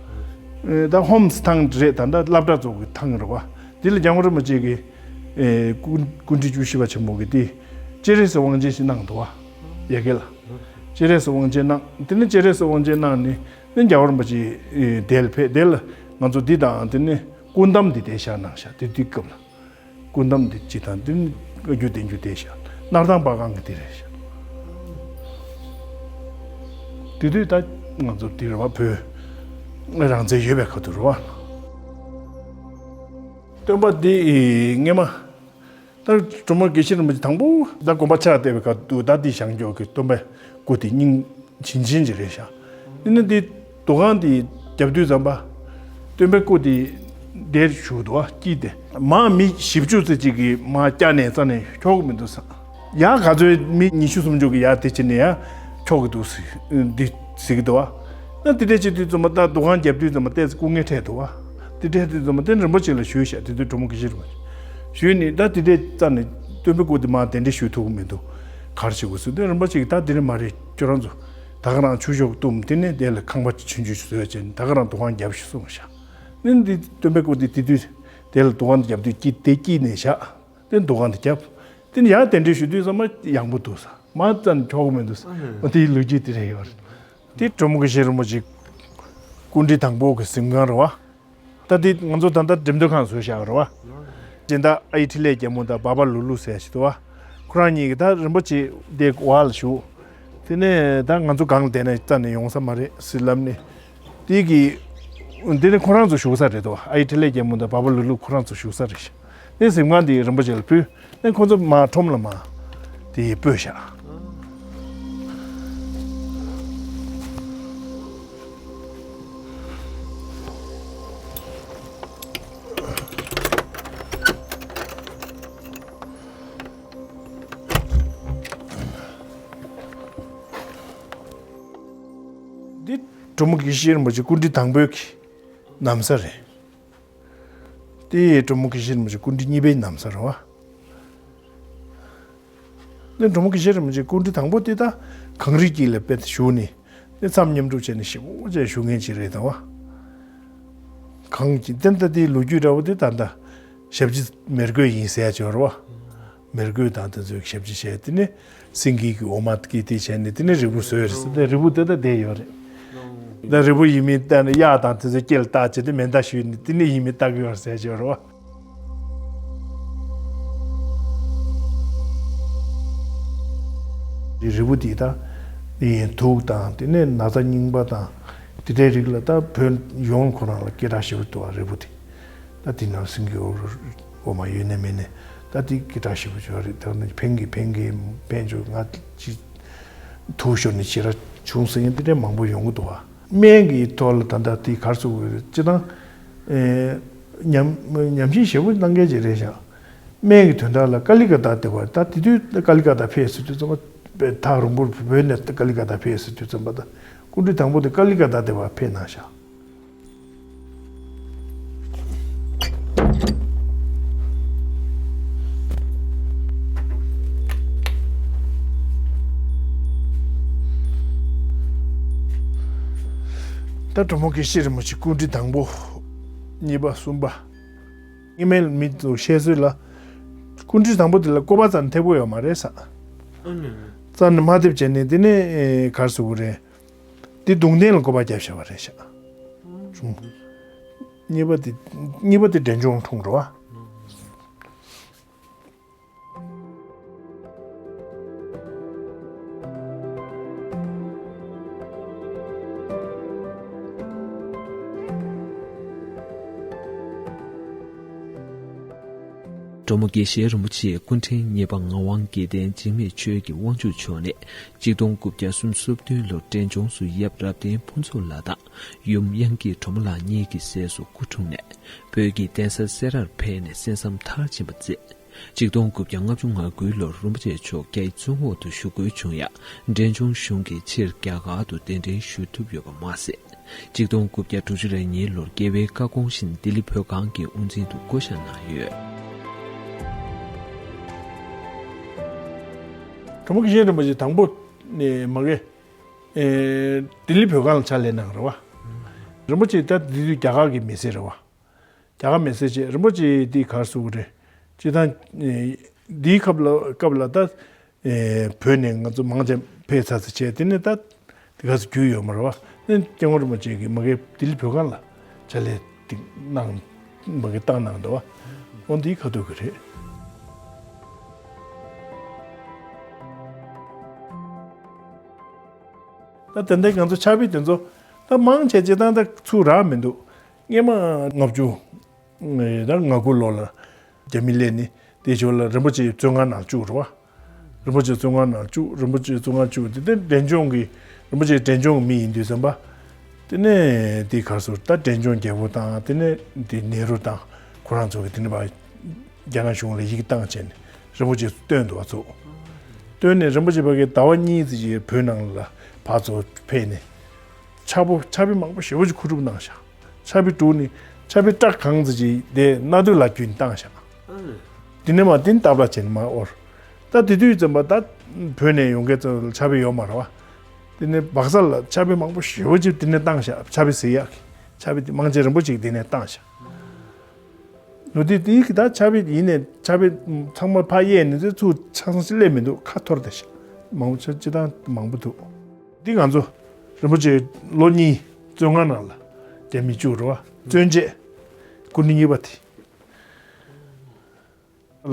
ཨེ་ད་ཧོམ་ཐང་རེད། ད་ལྟ་སློབ་གྲྭ་ཚོ་གི་ཐང་རེད་བ། དེ་ལ་རྒྱལ་བ་རིན་པོ་ཆེ་གི་ཨེ་སྐུ་སྐུ་ཕྲེང་བཅུ་བཞི་པ་ཆེན་པོ་གི་དེ་སྤྱན་རས་གཟིགས་དབང་ཆེན་ཞིག་གནང་འདུག་བ། ཡ་གི་ལ་སྤྱན་རས་གཟིགས་དབང་ཆེན་གནང་། དེ་ནས་སྤྱན་རས་གཟིགས་དབང་ཆེན་གནང་ནས་དེ་རྒྱལ་བ་རིན་པོ་ཆེ་ཨེ་དེ་ལ་ཕེབས། དེ་ལ་ང་ཚོ་འདི་དང་དེ་ནས་སྐུ་འདམ་འདི་དེ་བཞག་གནང་ཤག་དེ་དུས་སྐབས་ལ། སྐུ་འདམ་འདི་གཅིག་དང་དེ་ནི་བཀའ་འགྱུར་བསྟན་འགྱུར་དེ་བཞག་སྣར་ཐང་པ་སྒང་གི་དེ་རེད་ཤག་དེ་དུས་ད་ང་ཚོ་དེ་རེད་བ། བོད་རང་བཙན་ཡོད་པའི་ཁ་ཐུག་རེད་བ། སྟོན་པ་འདི་སྔས་མ་ད་གྲོང་པ་དགེ་བཤེས་རིན་པོ་ཆེ་དང་པོ་ད་དགོན་པ་ཕྱག་བཏབ་པའི་ཁ་ཐུག་ད་འདི་བཞེངས་ཀྱོག་གི་སྟོན་པའི་སྐུ་དེ་སྙིང་། བྱིན་ཅན་ཅིག་རེད་ཤག་དེ་ནི་འདི་འདུ་ཁང་འདི་རྒྱབ་དུས་ཙམ་པ། སྟོན་པའི་སྐུ་དེ་འདིར་བཞུགས་འདུག་བ། དཀྱིལ་དེ། མར་མི་བཞི་བཅུ་ཙམ་ཅིག་གིས་མར་བཀྱགས་ནས་རྩ་ནས་འཁྱོག་གི་མི་འདུག་ཟེར། ཡར་ག་ཚོད་མི་ཉི་ཤུ་སུམ་ཅུ་གིས་ཡར་དེ་བྱས་ནས་ཡར་འཁྱོག་གི་འདུག་ཟེར། འདི་ཟེར་གི་འདུག་བ། ན་དེ་འདྲ་བྱེད་དུས་ཙམ་པ་ད་འདུ་ཁང་རྒྱབ་དུས་ཙམ་པ་ཏོག་ཙམ་སྐུ་ངལ་འཕྲད་འདུག་བ། དེ་འདྲ་དུས་ཙམ་པ་དེ་རིན་པོ་ཆེ་ལ་ཞུས་ཤག་དེ་དུས་གྲོང་པ་དགེ་བཤེས་རིན་པོ་ཆེ་ཞུས་ནས་ད་དེ་འདྲ་རྩ་ནས་སྟོན་པའི་སྐུ་དེ་མར་གདན་འདྲེན་ཞུ་ཐུབ་ཀྱི་མི་འདུག་ག་རེ་བྱེད་དགོས་ཟེར་དུས་རིན་པོ་ཆེ་གིས་ད་དེ་འདྲ་མ་རེད། ཁྱོད་རང་ཚོ་ད་ག་རང་ཆུ་ཤོག་བཏུམས། དེ་ནས་དེ་ལ་ཁང་པ་ཆུང་ཆུང་ཞིག་བཟོས་བྱས་ནས་ད་ག་རང་འདུ་ཁང་རྒྱབ་ཤིག་གསུངས་ཤག་དེ་ནས་འདི་སྟོན་པའི་སྐུ་དེ་དེ་དུས་དེ་ལ་འདུ་ཁང་དེ་རྒྱབ་དུས་དཀྱིལ་དེ་དཀྱིལ་ནས་བཞག་དེ་འདུ་ཁང་དེ་རྒྱབ། དེ་ནས་ཡང་གདན་འདྲེན་ཞུ་དུས་ཙམ་པ་ཡངས་པོ་འདུག་ཟེར། མར་རྩ་ནས་འཁྱོག་གི་མི་འདུག་ཟེར། ཨ་ཧུ། དེའི་ལོ་རྒྱུས་དེ་རེད་ཡོད་རེད། དེ་གྲོང་པ་དགེ་བཤེས་རིན་པོ་ཆེ་སྐུ་ཕྲེང་དང་པོ་གི་གཟིམ་ཁང་རེད་བ། ད་དེ་ང་ཚོ་ད་ལྟ་འགྲེམས་སྟོན་ཁང་བཟོས་བཞག་རེད་བ། སྦྱིན་བདག་ཨའི་འཕྲིན་ལས་རྒྱལ་མོ་དང་འབའ་པ་ལུ་ལུ་ཟེར་ཞིག་འདུག་བ། ཁོ་རང་གཉིས་ཀྱིས་ད་རིན་པོ་ཆེ་དེ་འོག་ལ་བཞུགས། དེ་ནས་ད་ང་ཚོ་སྒང་ལ་བསྡད་ན་རྩ་ནས་ཡོང་ས་མ་རེད་ཟེར་ལབ་ནས། དེ་གི་དེ་ནི་ཁོ་རང་ཚོ་བཞུགས་ས་རེད་དོ། ཨའི་འཕྲིན་ལས་རྒྱལ་མོ་དང་འབའ་པ་ལུ་ལུ་ཁོ་རང་ཚོ་བཞུགས་ས་རེད་ཤག་དེ་གཟིམ་ཁང་དེ་རིན་པོ་ཆེ་ལ་ཕུལ། ཨེ་ཁོ་ཚོ་མར་ཁྲོམ་ལ་མར་དེ་སྤོས་བཞག་འདི་གྲོང་པ་དགེ་བཤེས་རིན་པོ་ཆེ་སྐུ་ཕྲེང་དང་པོའི་གི་ན་བཟའ་རེད། དེ་གྲོང་པ་དགེ་བཤེས་རིན་པོ་ཆེ་སྐུ་ཕྲེང་གཉིས་པའི་ན་བཟའ་རེད་བ། དེ་གྲོང་པ་དགེ་བཤེས་རིན་པོ་ཆེ་སྐུ་ཕྲེང་དང་པོ་དེ་ད་གངས་རི་དཀྱིལ་ལ་དཔེ་བཞུགས་ནས་དེ་མཚམས་མཉམ་རུབ་བྱས་ནས་ཞེ་པོ་ཅིག་བཞུགས་མཁན་ཅིག་རེད་ད་བ། གངས་ཀྱི་དེ་ད་དེའི་ལོ་རྒྱུས་འདྲ་བོ་དེ་ད་ད་ཞབས་ཕྱི་མི་རྒོད་ཡིན་ཟེར་ཡ་ཅིག་ཡོད་རེད་བ། མི་རྒོད་དང་དེ་ཚོའི་ཞབས་ཕྱི་བྱས། དེ་ནས་སེང་གེ་གི་འོ་མ་གི་དེ་བྱས་ནས་དེ་ནས་རིལ་བུ་བཟོས་རེད་ཟེར། དེ་རིལ་བུ་དེ་ད་བསྡད་ཡོད་རེད། ད་རིལ་བུ་ཡིན་མིན་བལྟས་ནས་གཡག་དང་དེ་ཚོའི་སྐེ་ལ་བཏགས་བྱས་དེ་མེ་མདའ་གཞུས་ནས་དེ་ནས་ཡིན་མིན་བལྟ་གི་ཡོད་རེད་ཟེར་གྱི་ཡོད་རེད་བ། དེ་རིལ་བུ་དེ་ད་དེ་ཡིན་དུག་དང་དེ་ནས་ན་ཚ་རྙིང་པ་དང་དེ་འདྲའི་རིགས་ལ་ད་བོད་ཡོངས་ཁོ་རང་ལ་སྐད་གྲགས་ཞེ་པོ་འདུག་བ། རིལ་བུ་དེ། ད་དེ་ནང་སེང་གེ་འོ་མ་ཡོད་ནས་མེད་ནས་ད་དེ་སྐད་གྲགས་ཞེ་པོ་ཅིག་ཡོད་རེད། ད་ནི་ཕན་གི་ཕན་གི་ཕན་ཆོག་ང་ཅི་ཐུག་ཤོར་ནས་ཞེ་དྲག་བྱུང་ཟེར་མཁན་དེ་འདྲ་མང་པོ་ཡོང་གི་འདུག་བ། སྨན་གྱི་ཐོག་ལ་ད་ལྟ་དེ་གར་སོང་གི་རེད། སྤྱིར་བཏང་ཨེ་ཉམས་ཉམས་ཞིབ་ཞེ་པོ་གནང་མཁན་ཅིག་རེད་ཤག་སྨན་གྱི་དོན་དག་ལ་ཀ་ལི་ཀ་ཏ་དེ་བ་ད་དེ་དུས་ཀ་ལི་ཀ་ཏ་ཕེབས་ཟེར་དུས་ཙམ་པ་ཐག་རིང་པོར་བོད་ནས་ཀ་ལི་ཀ་ཏ་ཕེབས་ཟེར་དུས་ཙམ་པ་ད་སྐུ་ཕྲེང་དང་པོ་དེ་ཀ་ལི་ཀ་ཏ་དེ་བ་ཕེབས་གནང་ཤག་ད་གྲོང་པ་དགེ་བཤེས་རིན་པོ་ཆེ་སྐུ་ཕྲེང་དང་པོ། གཉིས་པ་གསུམ་པ། སྔ་མའི་མི་ཚོ་བཤད་སྲོལ་ལ། སྐུ་ཕྲེང་དང་པོ་དེ་ལ་བསྐོ་པ་རྩ་ནས་ཐེབས་ཀྱི་ཡོད་མ་རེད་ཟེར། རྩ་ནས་མ་ཐེབས་བྱས་ནས་དེ་ནས་གར་སོང་གི་རེད། དེ་གདུང་རྟེན་ལ་བསྐོ་པ་བརྒྱབ་བཞག་པ་རེད་ཤག་གཉིས་པ་དེ། གཉིས་པ་དེ་འབྲས་ལྗོངས་འཁྲུངས་འགྲོ་བ། གྲོ་མོ་དགེ་བཤེས་རིན་པོ་ཆེའི་སྐུ་ཕྲེང་གཉིས་པ་ངག་དབང་དགེ་ལྡན་འཇིགས་མེད་ཆོས་ཀྱི་དབང་ཕྱུག་མཆོག་ནས་ཆིག་སྟོང་དགུ་བརྒྱ་སུམ་ཅུ་སོ་བདུན་ལོར་འབྲས་ལྗོངས་སུ་ཡབ་རབ་བརྟན་ཕུན་ཚོགས་ལགས་དང་ཡུམ་གཡང་སྐྱིད་གྲོ་མོ་ལགས་གཉིས་ཀྱི་སྲས་སུ་སྐུ་འཁྲུངས་ནས་བོད་ཀྱི་གདན་ས་སེ་རར་ཕེབས་ནས་གསན་བསམ་མཐར་ཕྱིན་པ་མཛད། ཆིག་སྟོང་དགུ་བརྒྱ་ལྔ་བཅུ་ང་དགུ་ལོར་རིན་པོ་ཆེ་མཆོག་རྒྱའི་བཙུན་འོག་ཏུ་བཞུགས་དགོས་བྱུང་ཡང་འབྲས་ལྗོངས་གཞུང་གིས་ཕྱིར་རྒྱ་གར་དུ་གདན་འདྲེན་ཞུ་ཐུབ་ཡོད་པ་མ་ཟད། ཆིག་སྟོང་དགུ་བརྒྱ་དྲུག་ཅུ་རེ་གཉིས་ལོར་རྒྱལ་བའི་བཀའ་དགོངས་བཞིན་ལྡི་ལི་བོད་ཁང་གི་དབུ་འཛིན་དུ་བསྐོ་བཞག་གནང་ཡོད། གྲོ་མོ་དགེ་བཤེས་རིན་པོ་ཆེ་དང་པོ་ནས་མ་གི་ཨེ་ལྡི་ལི་བོད་ཁང་ལ་ཕྱག་ལས་གནང་རེད་བ། རིན་པོ་ཆེ་ད་འདི་དུས་རྒྱ་གར་གྱི་མི་སེར་རེད་བ། རྒྱ་གར་མི་སེར་བྱས་རིན་པོ་ཆེ་འདི་གར་སུ་རེད། སྤྱི་བཏང་ཨེ་འདིའི་སྐབས་ལ་སྐབས་ལ་ད་ཨེ་བོད་ནས་ང་ཚོ་མང་ཆེ་ཕེབས་ཚར་ཚར་བྱས་དེ་ནས་ད་དེ་ག་ཚོད་རྒྱུས་ཡོད་མ་རེད་བ། ནས་སྐྱབས་མགོན་རིན་པོ་ཆེ་གིས་མ་གི་ལྡི་ལི་བོད་ཁང་ལ་ཕྱག་ལས་དེ་གནང་མ་གི་བཏང་གནང་འདུག་བ། འོ་འདིའི་ཁ་ཐུག་གི་རེད། ད་དེ་འདྲའི་ང་ཚོ་ཕྱག་དཔེ་དེ་ཚོ་ད་མང་ཆེ་སྤྱི་བཏང་ད་ཚུར་རག་མི་འདུག་སྔོན་མ་ལྔ་བཅུ་ད་ང་དགུ་ལོ་ལ་རྒྱ་མི་སླེབས་ནས་དེ་ཞོར་ལ་རིན་པོ་ཆེ་བཙོན་ཁང་ནང་བཅུག་རེད་བ། རིན་པོ་ཆེ་བཙོན་ཁང་ནང་བཅུག་རིན་པོ་ཆེ་བཙོན་ཁང་བཅུག་དེ་དེ་འབྲས་ལྗོངས་ཀྱི་རིན་པོ་ཆེ་འབྲས་ལྗོངས་ཀྱི་མི་ཡིན་དུས་ཙམ་པ། དེ་ནས་དེ་གར་སོང་ད་འབྲས་ལྗོངས་རྒྱལ་པོ་དང་དེ་ནས་དེ་ནེ་རུ་དང་ཁོ་རང་ཚོ་གི་དེ་ནས་ཕར་རྒྱ་ནག་གཞུང་ལ་ཡི་གེ་བཏང་བྱས་ནས་རིན་པོ་ཆེ་བཏོན་འདུག་བ་ཚོ། བཏོན་ནས་རིན་པོ་ཆེ་ཕ་གི་ཟླ་བ་གཉིས་ཙམ་ཞིག་བོད་ནང་ལ་ཕར་ཚུར་ཕེབས་ནས་ཕྱག་པོ་ཕྱག་དཔེ་མང་པོ་ཞེ་པོ་ཅིག་མཁོ་སྒྲུབ་གནང་ཤག་ཕྱག་དཔེ་དྲུག་ནི་ཕྱག་དཔེ་སྐྲ་གང་ཙམ་ཞིག་དེ་གནའ་དུས་ལ་བརྒྱུད་ནས་བཏང་ཤག་དེ་ནས་མར་དེ་ནས་བཏབ་ལ་བྱས་ནས་མར་དབོར། ད་དེ་དུས་ཙམ་པ་ད་བོད་ནས་ཡོང་མཁན་ཚོ་ལ་ཕྱག་དཔེ་ཡོད་མ་རེད་བ། དེ་ནས་སྦག་ས་ལ་ཕྱག་དཔེ་མང་པོ་ཞེ་པོ་ཅིག་དེ་ནས་བཏང་ཤག་ཕྱག་དཔེ་གཟིགས་ཡག་གི་ཕྱག་དཔེ་དེ་མང་ཆེ་རིན་པོ་ཆེ་གིས་དེ་ནས་བཏང་ཤག་ལོ་དེ་དེའི་གི་ད་ཕྱག་དཔེ་ཡིན་ནས་ཕྱག་དཔེ་ཚང་མ་ཕར་གཡས་ནས་ཚུར་ཆ་ཚང་ཞིག་སླེབས་མི་འདུག་ཁ་འཐོར་བསྡད་ཤག་མང་པོ་ཆ་སྤྱི་བཏང་མང་པོ་འདུག་འདི་ང་ཚོ་རིན་པོ་ཆེ་ལོ་གཉིས་བཙོན་ཁང་ནང་ལ་རྒྱ་མི་བཅུག་རེད་བ། བཙོན་ཆས་སྐུ་ཕྲེང་གཉིས་པ་དེ།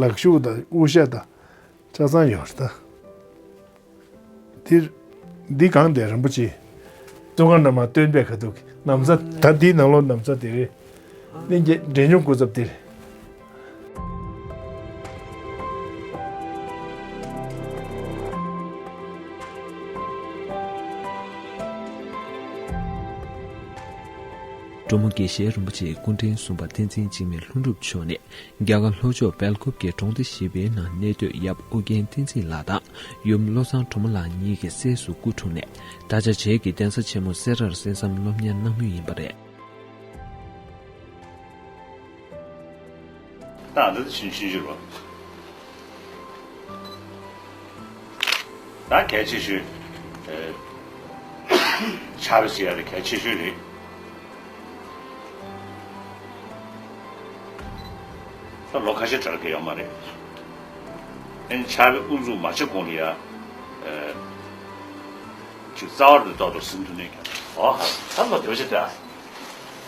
ལག་ཤུབས་དང་དབུ་ཞྭ་དང་ཆ་ཚང་ཡོད་རེད་ད། དེར་འདི་གང་དེ་རིན་པོ་ཆེ་བཙོན་ཁང་ནང་མར་བཏོན་པའི་ཁ་ཐུག་གི་ན་བཟའ་ད་འདིའི་ནང་ལོགས་ན་བཟའ་དེ་རེད། གླིང་རྒྱལ་འབྲས་ལྗོངས་སྐུ་ཚབ་དེ་རེད། གྲོ་མོ་དགེ་བཤེས་རིན་པོ་ཆེའི་སྐུ་ཕྲེང་གསུམ་པ་བསྟན་འཛིན་འཇིགས་མེད་ལྷུན་གྲུབ་མཆོག་ནས་རྒྱ་གར་ལྷོ་ཕྱོགས་སྦེལ་ཀོབ་ཀྱི་གྲོང་སྡེ་བཞི་པའི་ནང་གནས་སྡོད་ཡབ་ཨོ་རྒྱན་བསྟན་འཛིན་ལགས་དང་ཡུམ་བློ་བཟང་གྲོ་མོ་ལགས་གཉིས་ཀྱི་སྲས་སུ་སྐུ་འཁྲུངས་ནས་ད་ཆ་བྱེས་ཀྱི་གདན་ས་ཆེན་མོ་སེ་རར་གསན་བསམ་སློབ་གཉེར་གནང་མུས་ཡིན་པ་རེད། ད་འདི་ཚོ་ཆུང་ཆུང་ཞིག་རེད། ད་གལ་ཆེ་ཤོས། ཨེ། ཕྱག་དཔེ་བྱེད་ཡ་དེ་གལ་ཆེ་ཤོས་རེད། ད་ལོ་ཁ་ཤས་གྲལ་གི་ཡོད་མ་རེད། ཨེ་ནི་ཕྱག་དཔེ་དབུ་འཛུགས་མ་བྱེད་གོང་ལ་ཡ། ཨེ། ཅིག་རྩ་བ་རུ་ཏོག་ཏོག་ཟིན་ཐུབ་ནས་ཀྱང་། ཨོ་ཧ། ད་ལོ་དེ་བ་ཆེ་དེ་ཨ།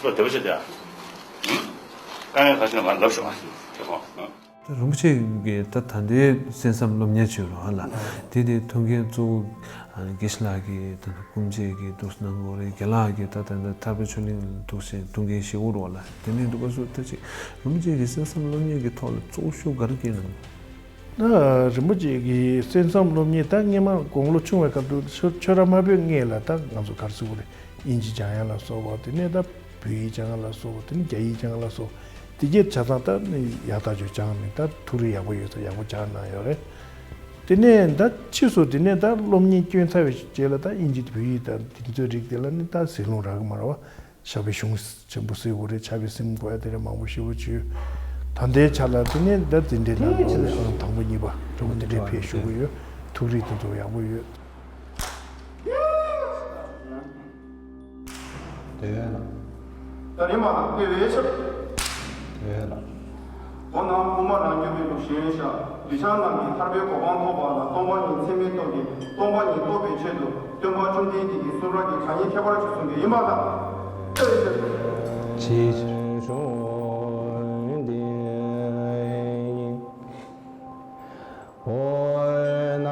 ལོ་དེ་བ་ཆེ་དེ་ཨ། དཀའ་ངལ་ཁ་ཤས་ང་ལབ་ཤོག་ཨ། དེ་ཁོང་། ད་རིན་པོ་ཆེ་གིས་ད་ད་ལྟའི་གསན་བསམ་སློབ་གཉེར་བྱོས་རོགས་ཨ་ལ། དེ་དེ་ཐུགས་འགན་གཙོ་བོ་དགེ་བཤེས་ལགས་ཀྱིས་ད་ལྟ་སྐུ་མཆེད་ཀྱིས་འདུག་གནང་དགོས་རེད། རྒན་ལགས་ཀྱིས་ད་ད་ལྟ་ཐར་པའི་ཆོས་གླིང་ལ་འདུག་ཟེར་ཐུགས་འགན་བཞེས་དགོས་རོགས་ལ། དེ་ནས་འདུག་ག་སུ་ད་ཅིག་རིན་པོ་ཆེ་གིས་གསན་བསམ་སློབ་གཉེར་གྱི་ཐོག་ལ་གཙོ་བོ་ཤོས་ག་རེ་བསྐྱལ་གནང་། ད་རིན་པོ་ཆེ་གིས་གསན་བསམ་སློབ་གཉེར་ད་སྔོན་མ་དགུང་ལོ་ཆུང་བའི་སྐབས་དུ་ཆོས་ཆོས་ར་དམར་པོའི་སྔས་ལ་ད་ང་ཚོ་ག་རེ་ཟེར་དགོས་རེད། དབྱིན་ཇི་སྦྱང་ཡ་ལ་སོགས་པ་དེ་ནས་ད་བོད་ཡིག་སྦྱང་ཡ་ལ་སོགས་པ་དེ་ནས་རྒྱ་ཡིག་སྦྱང་ཡ་ལ་སོགས་དེ་གྱད་ཆ་ཚང་ད་ནི་ཡག་ཐག་ཆོད་སྦྱངས་ནས་ད་ཐུགས་རིག་ཡག་པོ་ཡོད་ཚ་ཡག་པོ་སྦྱངས་གནང་ཡོད་རེད། དེ་ནས་ད་ཕྱིས་སུ་དེ་ནས་ད་སློབ་གཉེར་བསྐྱོན་ཚར་བའི་རྗེས་ལ་ད་དབྱིན་ཇི་བོད་ཡིག་ད་དེ་ཚོའི་རིགས་དེ་ལ་ནི་ད་ཟིན་ལུང་རག་གི་མ་རེད་བ། ཕྱག་དཔེ་གཞུང་ཆེན་པོ་གཟིགས་དགོས་རེད། ཕྱག་དཔེ་གཟིགས་དགོས་ཡ་དེ་རིགས་མང་པོ་ཞེ་པོ་ཅིག་ཡོད། ད་ལྟའི་ཆ་ལ་དེ་ནས་ད་འཛིན་གྲྭའི་ནང་ལ་ཨང་དང་པོ་གཉིས་པ་གྲོགས་པོ་དེ་འདྲས་ཕེབས་ཞུ་གི་ཡོད། ཐུགས་རིག་དེ་ཚོ་ཡག་པོ་ཡོད། དེ་ཡོད་ན། ད་རིང་མ་དཔེ་བའི་ཆབ། དེ་ཡོད་ན། འོ་ན་དབུ་མ་རང་རྒྱུད་པའི་ལུགས་གཞན་བཞག་གདུལ་བྱ་རྣམས་ཀྱི་ཐར་པའི་གོ་འཕང་ཐོབ་པ་ལ་སྟོང་པ་ཉིད་ཚད་མའི་སྟོབས་ཀྱིས་སྟོང་པ་ཉིད་རྟོགས་པའི་ཆེད་དུ་སྟོན་པ་བཅོམ་ལྡན་འདས་ཀྱིས་གསུང་རབ་ཀྱི་བདག་ཉིད་ཁྱད་པར་ཅན་གསུངས་པ་ཡིན་པ་དང་། ཅིའི་ཕྱིར་ཞུ་འདི། འོ་ན་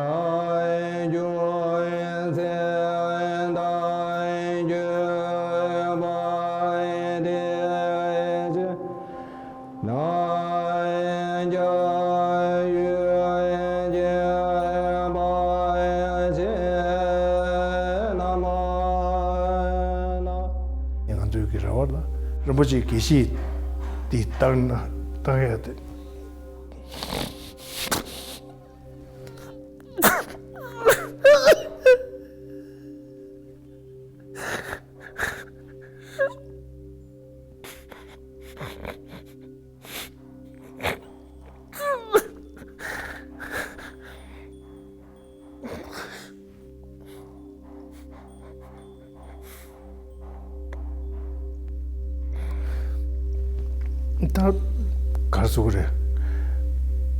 རྒྱུ་མཚན་དང་རྒྱུ་བ་དེ་ན། རིན་པོ་ཆེ་དགེ་བཤེས་འདི་བཏང་ན་བཏང་ཡ་དེ། ད་གར་སོང་རེད།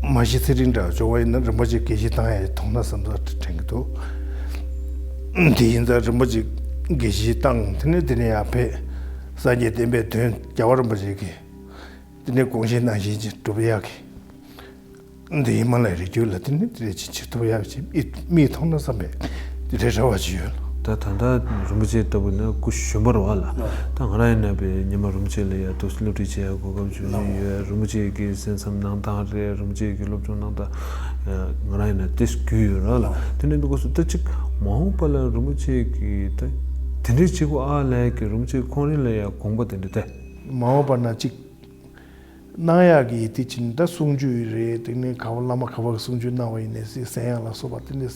མ་གཞི་ཚེ་རིང་འདྲ་བྱུང་བ་ཡིན་ན་རིན་པོ་ཆེ་དགེ་བཤེས་བཏང་ཡ་ཡི་མཐོང་ན་བསམ་ཚུལ་དྲན་གྱི་འདུག་དེ་ཡིན་ཙང་རིན་པོ་ཆེ་དགེ་བཤེས་བཏང་དེ་ནས་དེ་ནས་ཡར་ཕེབས། སངས་རྒྱས་བསྟན་པའི་དོན་རྒྱལ་བ་རིན་པོ་ཆེ་གིས་དེ་ནས་དགོངས་བཞེད་གནང་བཞིན་ཅིག་སྒྲུབ་ཡག་གི། འདི་ཡིན་མ་ལ་རིགས་རྒྱུད་ལ་དེ་ནི་དེ་རེད་ཅིག་བྱེད་ཐུབ་ཡག་ཅིག་མིག་མཐོང་ན་བསམ་པས་དེ་འདྲའི་རེ་བ་ཅིག་ཡོད། ད་ད་ལྟ་རིན་པོ་ཆེ་ལྟ་བུ་ནི་སྐུ་གཞོན་པ་རེད་བ་ལ། ད་ང་རང་ཡིན་ན་པའི་ཉི་མ་རིན་པོ་ཆེ་ལ་ཡ་ཐུགས་སློབ་ཁྲིད་བྱེད་ཡག་གོ་སྐབས་བྱུང་ཡོད། རིན་པོ་ཆེ་གི་གསན་བསམ་གནང་སྟངས་རེད། རིན་པོ་ཆེ་གི་སློབ་སྦྱོང་གནང་སྟངས་ང་རང་ཡིན་ན་ཏོག་ཙམ་རྒྱུས་ཡོད་རེད་བ་ལ། དེ་འདྲ་འདུག་སྐབས་སུ་ད་ཅིག་མ་འོངས་པ་ལ་རིན་པོ་ཆེ་གི་ད་དེ་འདྲའི་བྱེད་དགོས་ཨ་ལས་ཀྱི་རིན་པོ་ཆེ་ཁོང་རང་ལ་ཡ་དགོངས་པ་དེ་འདྲ་ད་མ་འོངས་པ་ན་ཅིག་གནང་ཡག་གི་དེ་ཕྱིན་ད་གསུང་ཆོས་རེད། དེ་ནས་ག་བ་བླ་མ་ག་བ་གི་གསུང་ཆོས་གནང་བ་ཡིན་ནའི་སྲིད་གསན་ཡག་ལ་སོགས་པ་དེ་ནས་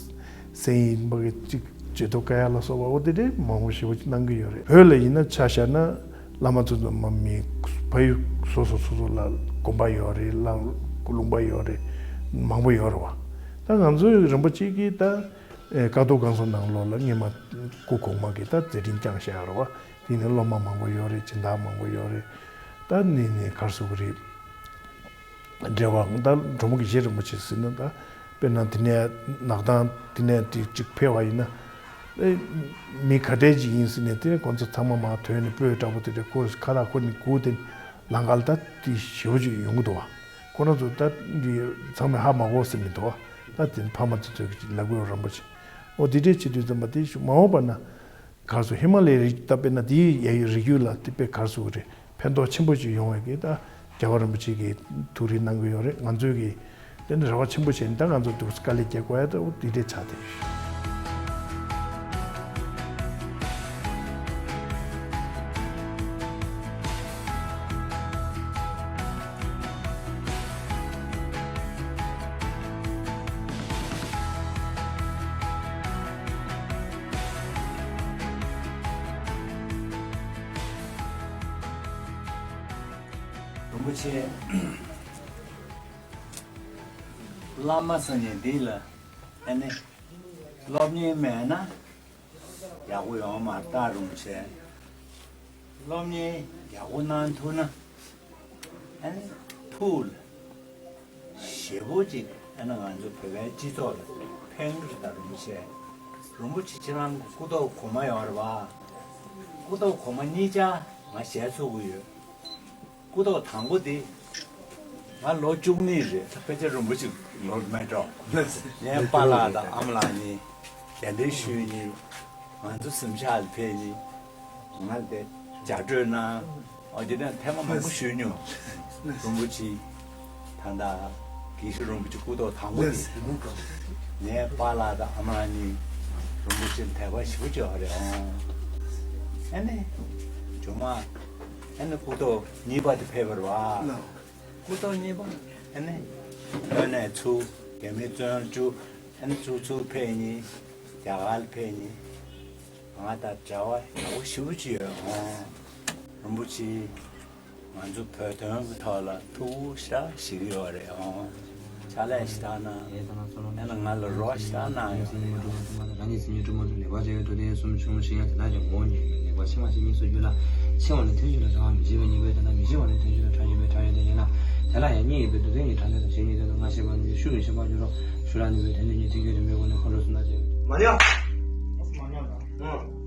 གསན་ཡིན་པ་གི་ཅིག་བརྗེད་ཐོ་བཀལ་ཡག་ལ་སོགས་པ་འོ་དེ་འདྲའི་མང་པོ་ཞེ་པོ་ཅིག་གནང་གི་ཡོད་རེད། བོད་ལ་ཡིན་ན་ཆ་བཞག་ན་བླ་མ་ཚོ་ཚོ་མ་མི་ཕ་ཡུལ་སོ་སོ་སོ་སོ་ལ་དགོན་པ་ཡོད་རེད། ལ་ལུང་པ་ཡོད་རེད། མང་པོ་ཡོད་རེད་བ། ད་ང་ཚོའི་རིན་པོ་ཆེ་གིས་ད་ཀཿཐོག་སྒང་གསུམ་ནང་ལོགས་ལ་སྔས་མ་སྐུ་གོང་མ་གིས་ད་མཛད་འཕྲིན་བསྐྱངས་བཞག་ཡོད་རེད་བ། དེ་ནས་སློབ་མ་མང་པོ་ཡོད་རེད། སྦྱིན་བདག་མང་པོ་ཡོད་རེད། ད་ནི་ནི་གར་སོང་གི་རེད། འབྲེལ་བ་ད་འབྲོག་མོ་དགེ་བཤེས་རིན་པོ་ཆེ་ཟེར་ན་ད་དཔེར་ན་དེ་ནས་ནག་ཐང་དེ་ནས་དེ་གཅིག་ཕེབས་པ་ཡིན་ན་ཨེ་མི་ག་འདྲས་ཅིག་ཡིན་ཟེར་ནས་དེ་ནས་ཁོང་ཚོ་ཚང་མ་མར་ཐོན་ནས་སྤོས་འདྲ་པོ་དེ་འདྲས་ཁོ་ཁ་ལག་ཁོ་ནས་སྒུག་དེ་ལམ་ཁ་ལ་ད་དེ་ཞེ་པོ་ཅིག་ཡོང་གི་འདུག་བ། ཁོ་རང་ཚོ་ད་འདི་ཚང་མས་ཧ་མ་གོ་ཟེར་མི་འདུག་བ། ད་དེ་ཕ་མ་ཚོ་ཚོས་ལབ་དགོས་རིན་པོ་ཆེ། འོ་དེ་འདྲས་བྱེད་དུས་ཙམ་པ་དེ་མ་འོངས་པ་ན། གར་སོང་ཧི་མ་ལའི་རི་ད་དཔེར་ན་དེའི་ཡ་ཡི་རི་རྒྱུད་ལ་དེ་དཔེ་གར་སོང་གི་རེད། ཕན་ཐོགས་ཆེན་པོ་ཞིག་ཡོང་བའི་གི་ད་རྒྱལ་བ་རིན་པོ་ཆེ་གིས་ཐུགས་རེ་གནང་གི་ཡོད་རེད། ང་ཚོའི་གི་དེ་ནི་རེ་བ་ཆེན་པོ་བྱས་ནས་ད་ང་ཚོ་འདུག་དཀའ་ལས་རྒྱག་དགོས་ཡ་ད་འོ་དེ་འདྲས་ཆགས་བསྡད་ཡོད། རིན་པོ་ཆེ། བླ་མ་ཟེར་མཁན་འདི་ལ་ཨ་ནི་སློབ་གཉེར་མེད་ན་ཡག་པོ་ཡོང་མ་རེད། རིན་པོ་ཆེ་སློབ་གཉེར་ཡག་པོ་གནང་ཐུབ་ན་ཨ་ནི་ཐུགས་ལ་ཞེ་པོ་ཅིག་ཨ་ནི་ང་ཚོ་བོད་པའི་སྤྱི་ཚོགས་ལ་ཕན་གྱི་རེད། ད་རིན་པོ་ཆེ་རིན་པོ་ཆེ་ཁྱེད་རང་གི་སྐུ་ཐོག་གོང་མ་ཡོད་རེད་བ། སྐུ་ཐོག་གོང་མ་གཉིས་ཆ་ང་ཞལ་འཚོལ་གྱི་ཡོད། སྐུ་ཐོག་དང་པོ་དེ་ང་ལོ་བཅུ་གཉིས་རེད། ད་དཔེ་ཆ་རིན་པོ་ཆེ་ལོ་མེད་འགྲོ། ངའི་པཱ་ལགས་དང་ཨ་མ་ལགས་གཉིས་གདན་འདྲེན་ཞུས་ནས་ང་ཚོ་གཟིམ་ཤག་ལ་ཕེབས་ནས་ང་དེ་ལྗགས་སྤྲོད་གནང་། འོ་དེ་ནས་ཐེངས་མ་མང་པོ་ཞུས་མྱོང་། རིན་པོ་ཆེ་ད་ལྟ་དགེ་བཤེས་རིན་པོ་ཆེ་སྐུ་ཐོག་དང་པོ་དེ་ངའི་པཱ་ལགས་དང་ཨ་མ་ལགས་གཉིས་རིན་པོ་ཆེ་དད་པ་ཞེ་པོ་ཅིག་ཡོད་རེད། ཨོ་ཨ་ནི་ཇོ་མ། ཨ་ནི་སྐུ་ཐོག་གཉིས་པ་དེ་ཕེབས་པ་རེད་བ། སྐུ་ཐོག་གཉིས་པ་ཨ་ནི་བོད་ནས་ཚུར་རྒྱ་མིའི་བཙོན་བཅུག་ཨ་ནི་ཚུར་ཚུར་ཕེབས་ནི་རྒྱ་གར་ལ་ཕེབས་ནི་ང་དང་འབྲེལ་བ་ཡག་པོ་ཞེ་པོ་ཅིག་ཡོད། ཨོ་རིན་པོ་ཆེ་ང་ཚོ་བོད་དོན་གྱི་ཐོག་ལ་ཐུགས་ཁུར་ཞེ་དྲག་བཞེས་ཀྱི་ཡོད་རེད། ཨོ། ཕྱག་ལས་ཞེ་དྲག་གནང་། ཨེ་ན་ང་ལ་རོགས་ཞེ་དྲག་གནང་ཡོད། རང་ཉིད་སེམས་ཉིད་སྒྲོལ་མ་སྒྲོལ་མ་རང་ཉིད་སེམས་ཉིད་སྒྲོལ་མ་སྒྲོལ་ལེགས་པར་སྦྱང་བའི་རྡུལ་ཕྲན་གསུམ་ཆུང་ངུ་ཞིག་ཡང་དེ་དག་ཀྱང་ངོ་བོ་ཉིད་ཡིན་པས་ལེགས་པར་ཕྱེ་མ་ཕྱེ་གཉིས་སུ་འགྱུར་ལ། ཕྱེ་བ་ནི་ཐལ་འགྱུར་དང་བྲལ་བ་མི་བྱེད་པའི་ཉེས་པའི་དོན་དང་མི་བྱེད་པ་ནི་ཐལ་འགྱུར་དང་བྲལ་བར་འགྱུར་བའི་ཕྲ་ཞིང་པའི་དོན་ཡིན་ལ། དེ་ལ་ཡང་གཉིས་ཡོད་པའི་རྡུལ་ཕྲན་གཉིས་བྲལ་འདོད་དང་ཞེན་ཉིད་འདོད་དང་ང་ཞེན་པ་ནི་ཤུགས་ཀྱིས་ཞེན་པར་འགྱུར་རོ། ཞུ་ར་ནི་བའི་དོན་དེ་ཉིད་ཐལ་འགྱུར་རིམ་པའི་སྒོ་ནས་འཁོར་ལོ་གསུམ་དང་བཅས་པའི། མ་ཉམས། ཨང་།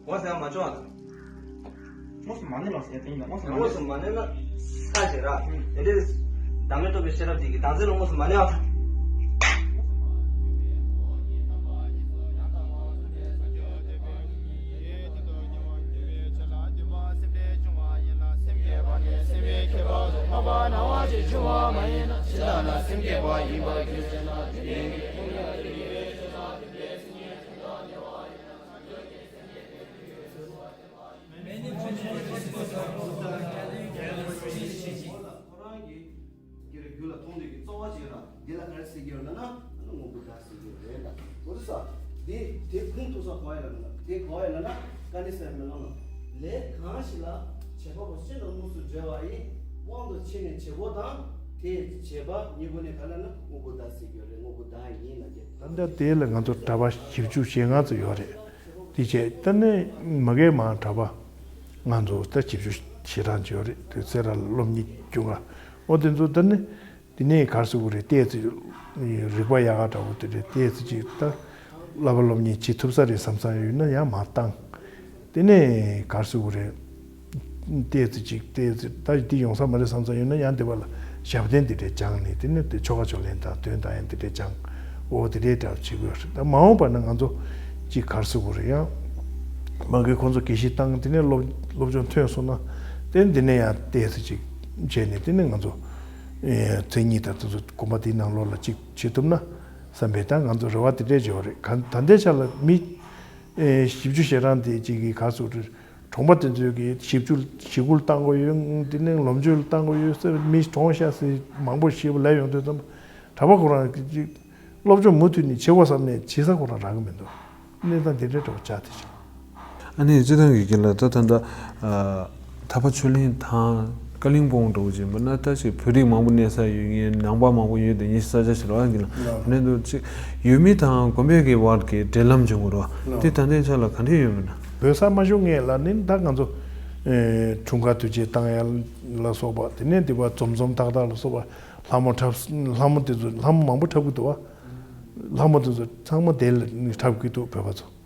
འོ་ཟེར་མ་བྱུང་བ་དང་། དངོས་སུ་མ་གནས་ལ་ཟེར་དེ་ཡིན་ན་དངོས་སུ་མ་གནས། དངོས་སུ་མ་གནས་ན་ས་ཞེ་ར། དེ་འདྲའི་བདག་མེད་རྟོགས་པའི་ཤེས་རབ་དེ་གི་བདག་འཛིན་ལ་དངོས་སུ་མ་གནས་པ་དང་། ཁོ་རང་གི་རྒྱུད་ལ་མཐོང་དུས་ཀྱི་རྩོལ་བ་ཅིག་ལ་འདི་ལ་ག་རེ་ཟེར་གྱི་ཡོད་ལབ་ན་ཨ་ནི་དངོས་པོ་བདག་ཟེར་གྱི་རེད་ད། འོ་དེ་ས་དེ་དེ་ཁུངས་གཏུགས་ས་གོ་ཡ་ལབ་ན་དེ་གོ་ཡ་ལབ་ན་ཀ་ནི་སའི་མེ་ལོང་ལ་ལས་གང་ཞིག་ལ་བྱེད་པ་པོ་ཤིན་ཏུ་དངོས་སུ་འབྲེལ་བ་ཡི་དབང་དུ་བྱས་ནས་བྱེད་པོ་དང་དེ་བྱེད་པ་གཉིས་པོ་ནི་ག་ལབ་ན་དངོས་པོ་བདག་ཟེར་གྱི་ཡོད་རེད། དངོས་པོ་བདག་ཡིན་ལབ་ཀྱི། ད་ལྟ་དེ་ལ་ང་ཚོ་གྲྭ་པ་བཞི་བཅུ་ཞེ་ལྔ་ཙམ་ཡོད་རེད། དེ་བྱས་ད་ནི་མ་གིར་མར་གྲྭ་པ་ང་ཚོ་ད་བཞི་བཅུ་ཞེ་གྲངས་ཅིག་ཡོད་རེད། དེ་ཚེ་ར་སློབ་གཉེར་རྒྱུ་འགའ་འོ་དེ་ཚོ་ད་ནི་དེ་ནས་ག་རེ་ཟེར་དགོས་རེད། ཏོག་ཙམ་རིག་པ་ཡག་ག་འདྲ་བོ་དེ་རེད། ཏོག་ཙམ་ཅིག་ད་བསླབ་པ་སློབ་གཉེར་བྱེད་ཐུབ་ས་རེད་བསམ་ས་ཡོད་ན་ཡང་མར་བཏང་། དེ་ནས་ག་རེ་ཟེར་དགོས་རེད། ཏོག་ཙམ་ཅིག་ཏོག་ཙམ་ད་འདི་ཡོང་ས་མ་རེད་བསམ་ས་ཡོད་ན་ཡང་འདི་བ་ལ་ཞབས་བརྟན་འདི་འདྲས་སྦྱངས་ནས་དེ་ནས་དེ་ཆོ་ག་ཕྱག་ལེན་དང་འདོན་དང་ཡང་འདི་འདྲས་སྦྱངས། འོ་དེ་འདྲས་འདྲ་བྱེད་དགོས་རེད། ད་མ་འོངས་པ་ན་ང་ཚོ་ཅིག་ག་རེ་ཟེར་དགོས་རེད། ཡང་མ་གིར་ཁོང་ཚོ་དགེ་བཤེས་བཏང་། དེ་ནས་སློབ་སློབ་སྦྱོང་ཐོན་སོང་ན་དེ་འདི་ནས་ཡང་ཏོག་ཙམ་ཅིག་བྱས་ནས་དེ་ནས་ང་ཚོ་ཨེ་མཚན་ཉིད་དང་དེ་ཚོ་དགོན་པ་དེའི་ནང་ལོགས་ལ་ཅིག་བྱེད་ཐུབ་ན་བསམ་པའི་ད་ང་ཚོ་རེ་བ་དེ་འདྲས་བྱེད་པ་རེད། ག་ད་ལྟའི་ཆ་ལ་མི་ཨེ་བཞི་བཅུ་ཞེ་གྲངས་དེ་ཅིག་གིས་ག་རེ་ཟེར་དགོས་རེད། གྲོང་པ་དེ་ཚོའི་གི་ཞིབ་འཇུག་ཞི་གུ་ལ་བཏང་དགོས་ཡོད། དེ་ནས་ལོ་མཇུག་ལ་བཏང་དགོས་ཡོད་ཟེར། མི་གྲོངས་ཤག་ཟེར་མང་པོ་ཞིག་ལབ་ཡོང་དུས་ཙམ་གྲྭ་པ་ཁོ་རང་གི་སློབ་སྦྱོང་མུ་མཐུད་ནས་བྱེད་དགོས་བསམ་ནས་བྱེད་ས་ཁོ་རང་རག་གི་མི་འདུག་གནས་སྟངས་དེ་འདྲའི་འདྲ་བོ་ཆགས་བསྡད་ཤག་ཨ་ནི་སྤྱིར་བཏང་གི་རྒན་ལགས་ད་ད་ལྟ་ཨ་ཐར་པ་ཆོས་གླིང་དང་ཀ་ལིང་པོང་འདྲ་བོ་ཅིག་མིན་ན་ད་ཅིག་བོད་རིགས་མང་པོ་གནས་ས་ཡོད་མཁན་ནང་པ་མང་པོ་ཡོད་དེ་ཉི་ཤུ་རྩ་བརྒྱད་ཞིག་རེད་བ། རྒན་ལགས་ནས་འདུག་ཅིག་ཡུལ་མི་དང་དགོན་པའི་གི་བར་གྱི་འབྲེལ་ལམ་བྱུང་དགོས་རེད་བ། དེ་ད་ལྟའི་ཆ་ལ་ག་འདྲས་ཡོད་མིན་ན། བོད་ས་མ་བཞུགས་སྔོན་ལ་ནི་ད་ང་ཚོ་ཨེ་འཁྲུངས་སྐར་དུས་ཆེན་བཏང་ཡ་ལ་སོགས་པ། དེ་ནས་འདི་བ་འཛོམས་འཛོམས་ཐག་ཐག་ལ་སོགས་པ་ལྷ་མོ་འཁྲབ། ལྷ་མོ་དེ་ཚོ་ལྷ་མོ་མང་པོ་འཁྲབ་གི་འདུག་བ། ལྷ་མོ་དེ་ཚོ་ཚང་མ་དེ་ལ་ནི་འཁྲབ་གི་འདུག་བོད་པ་ཚོ།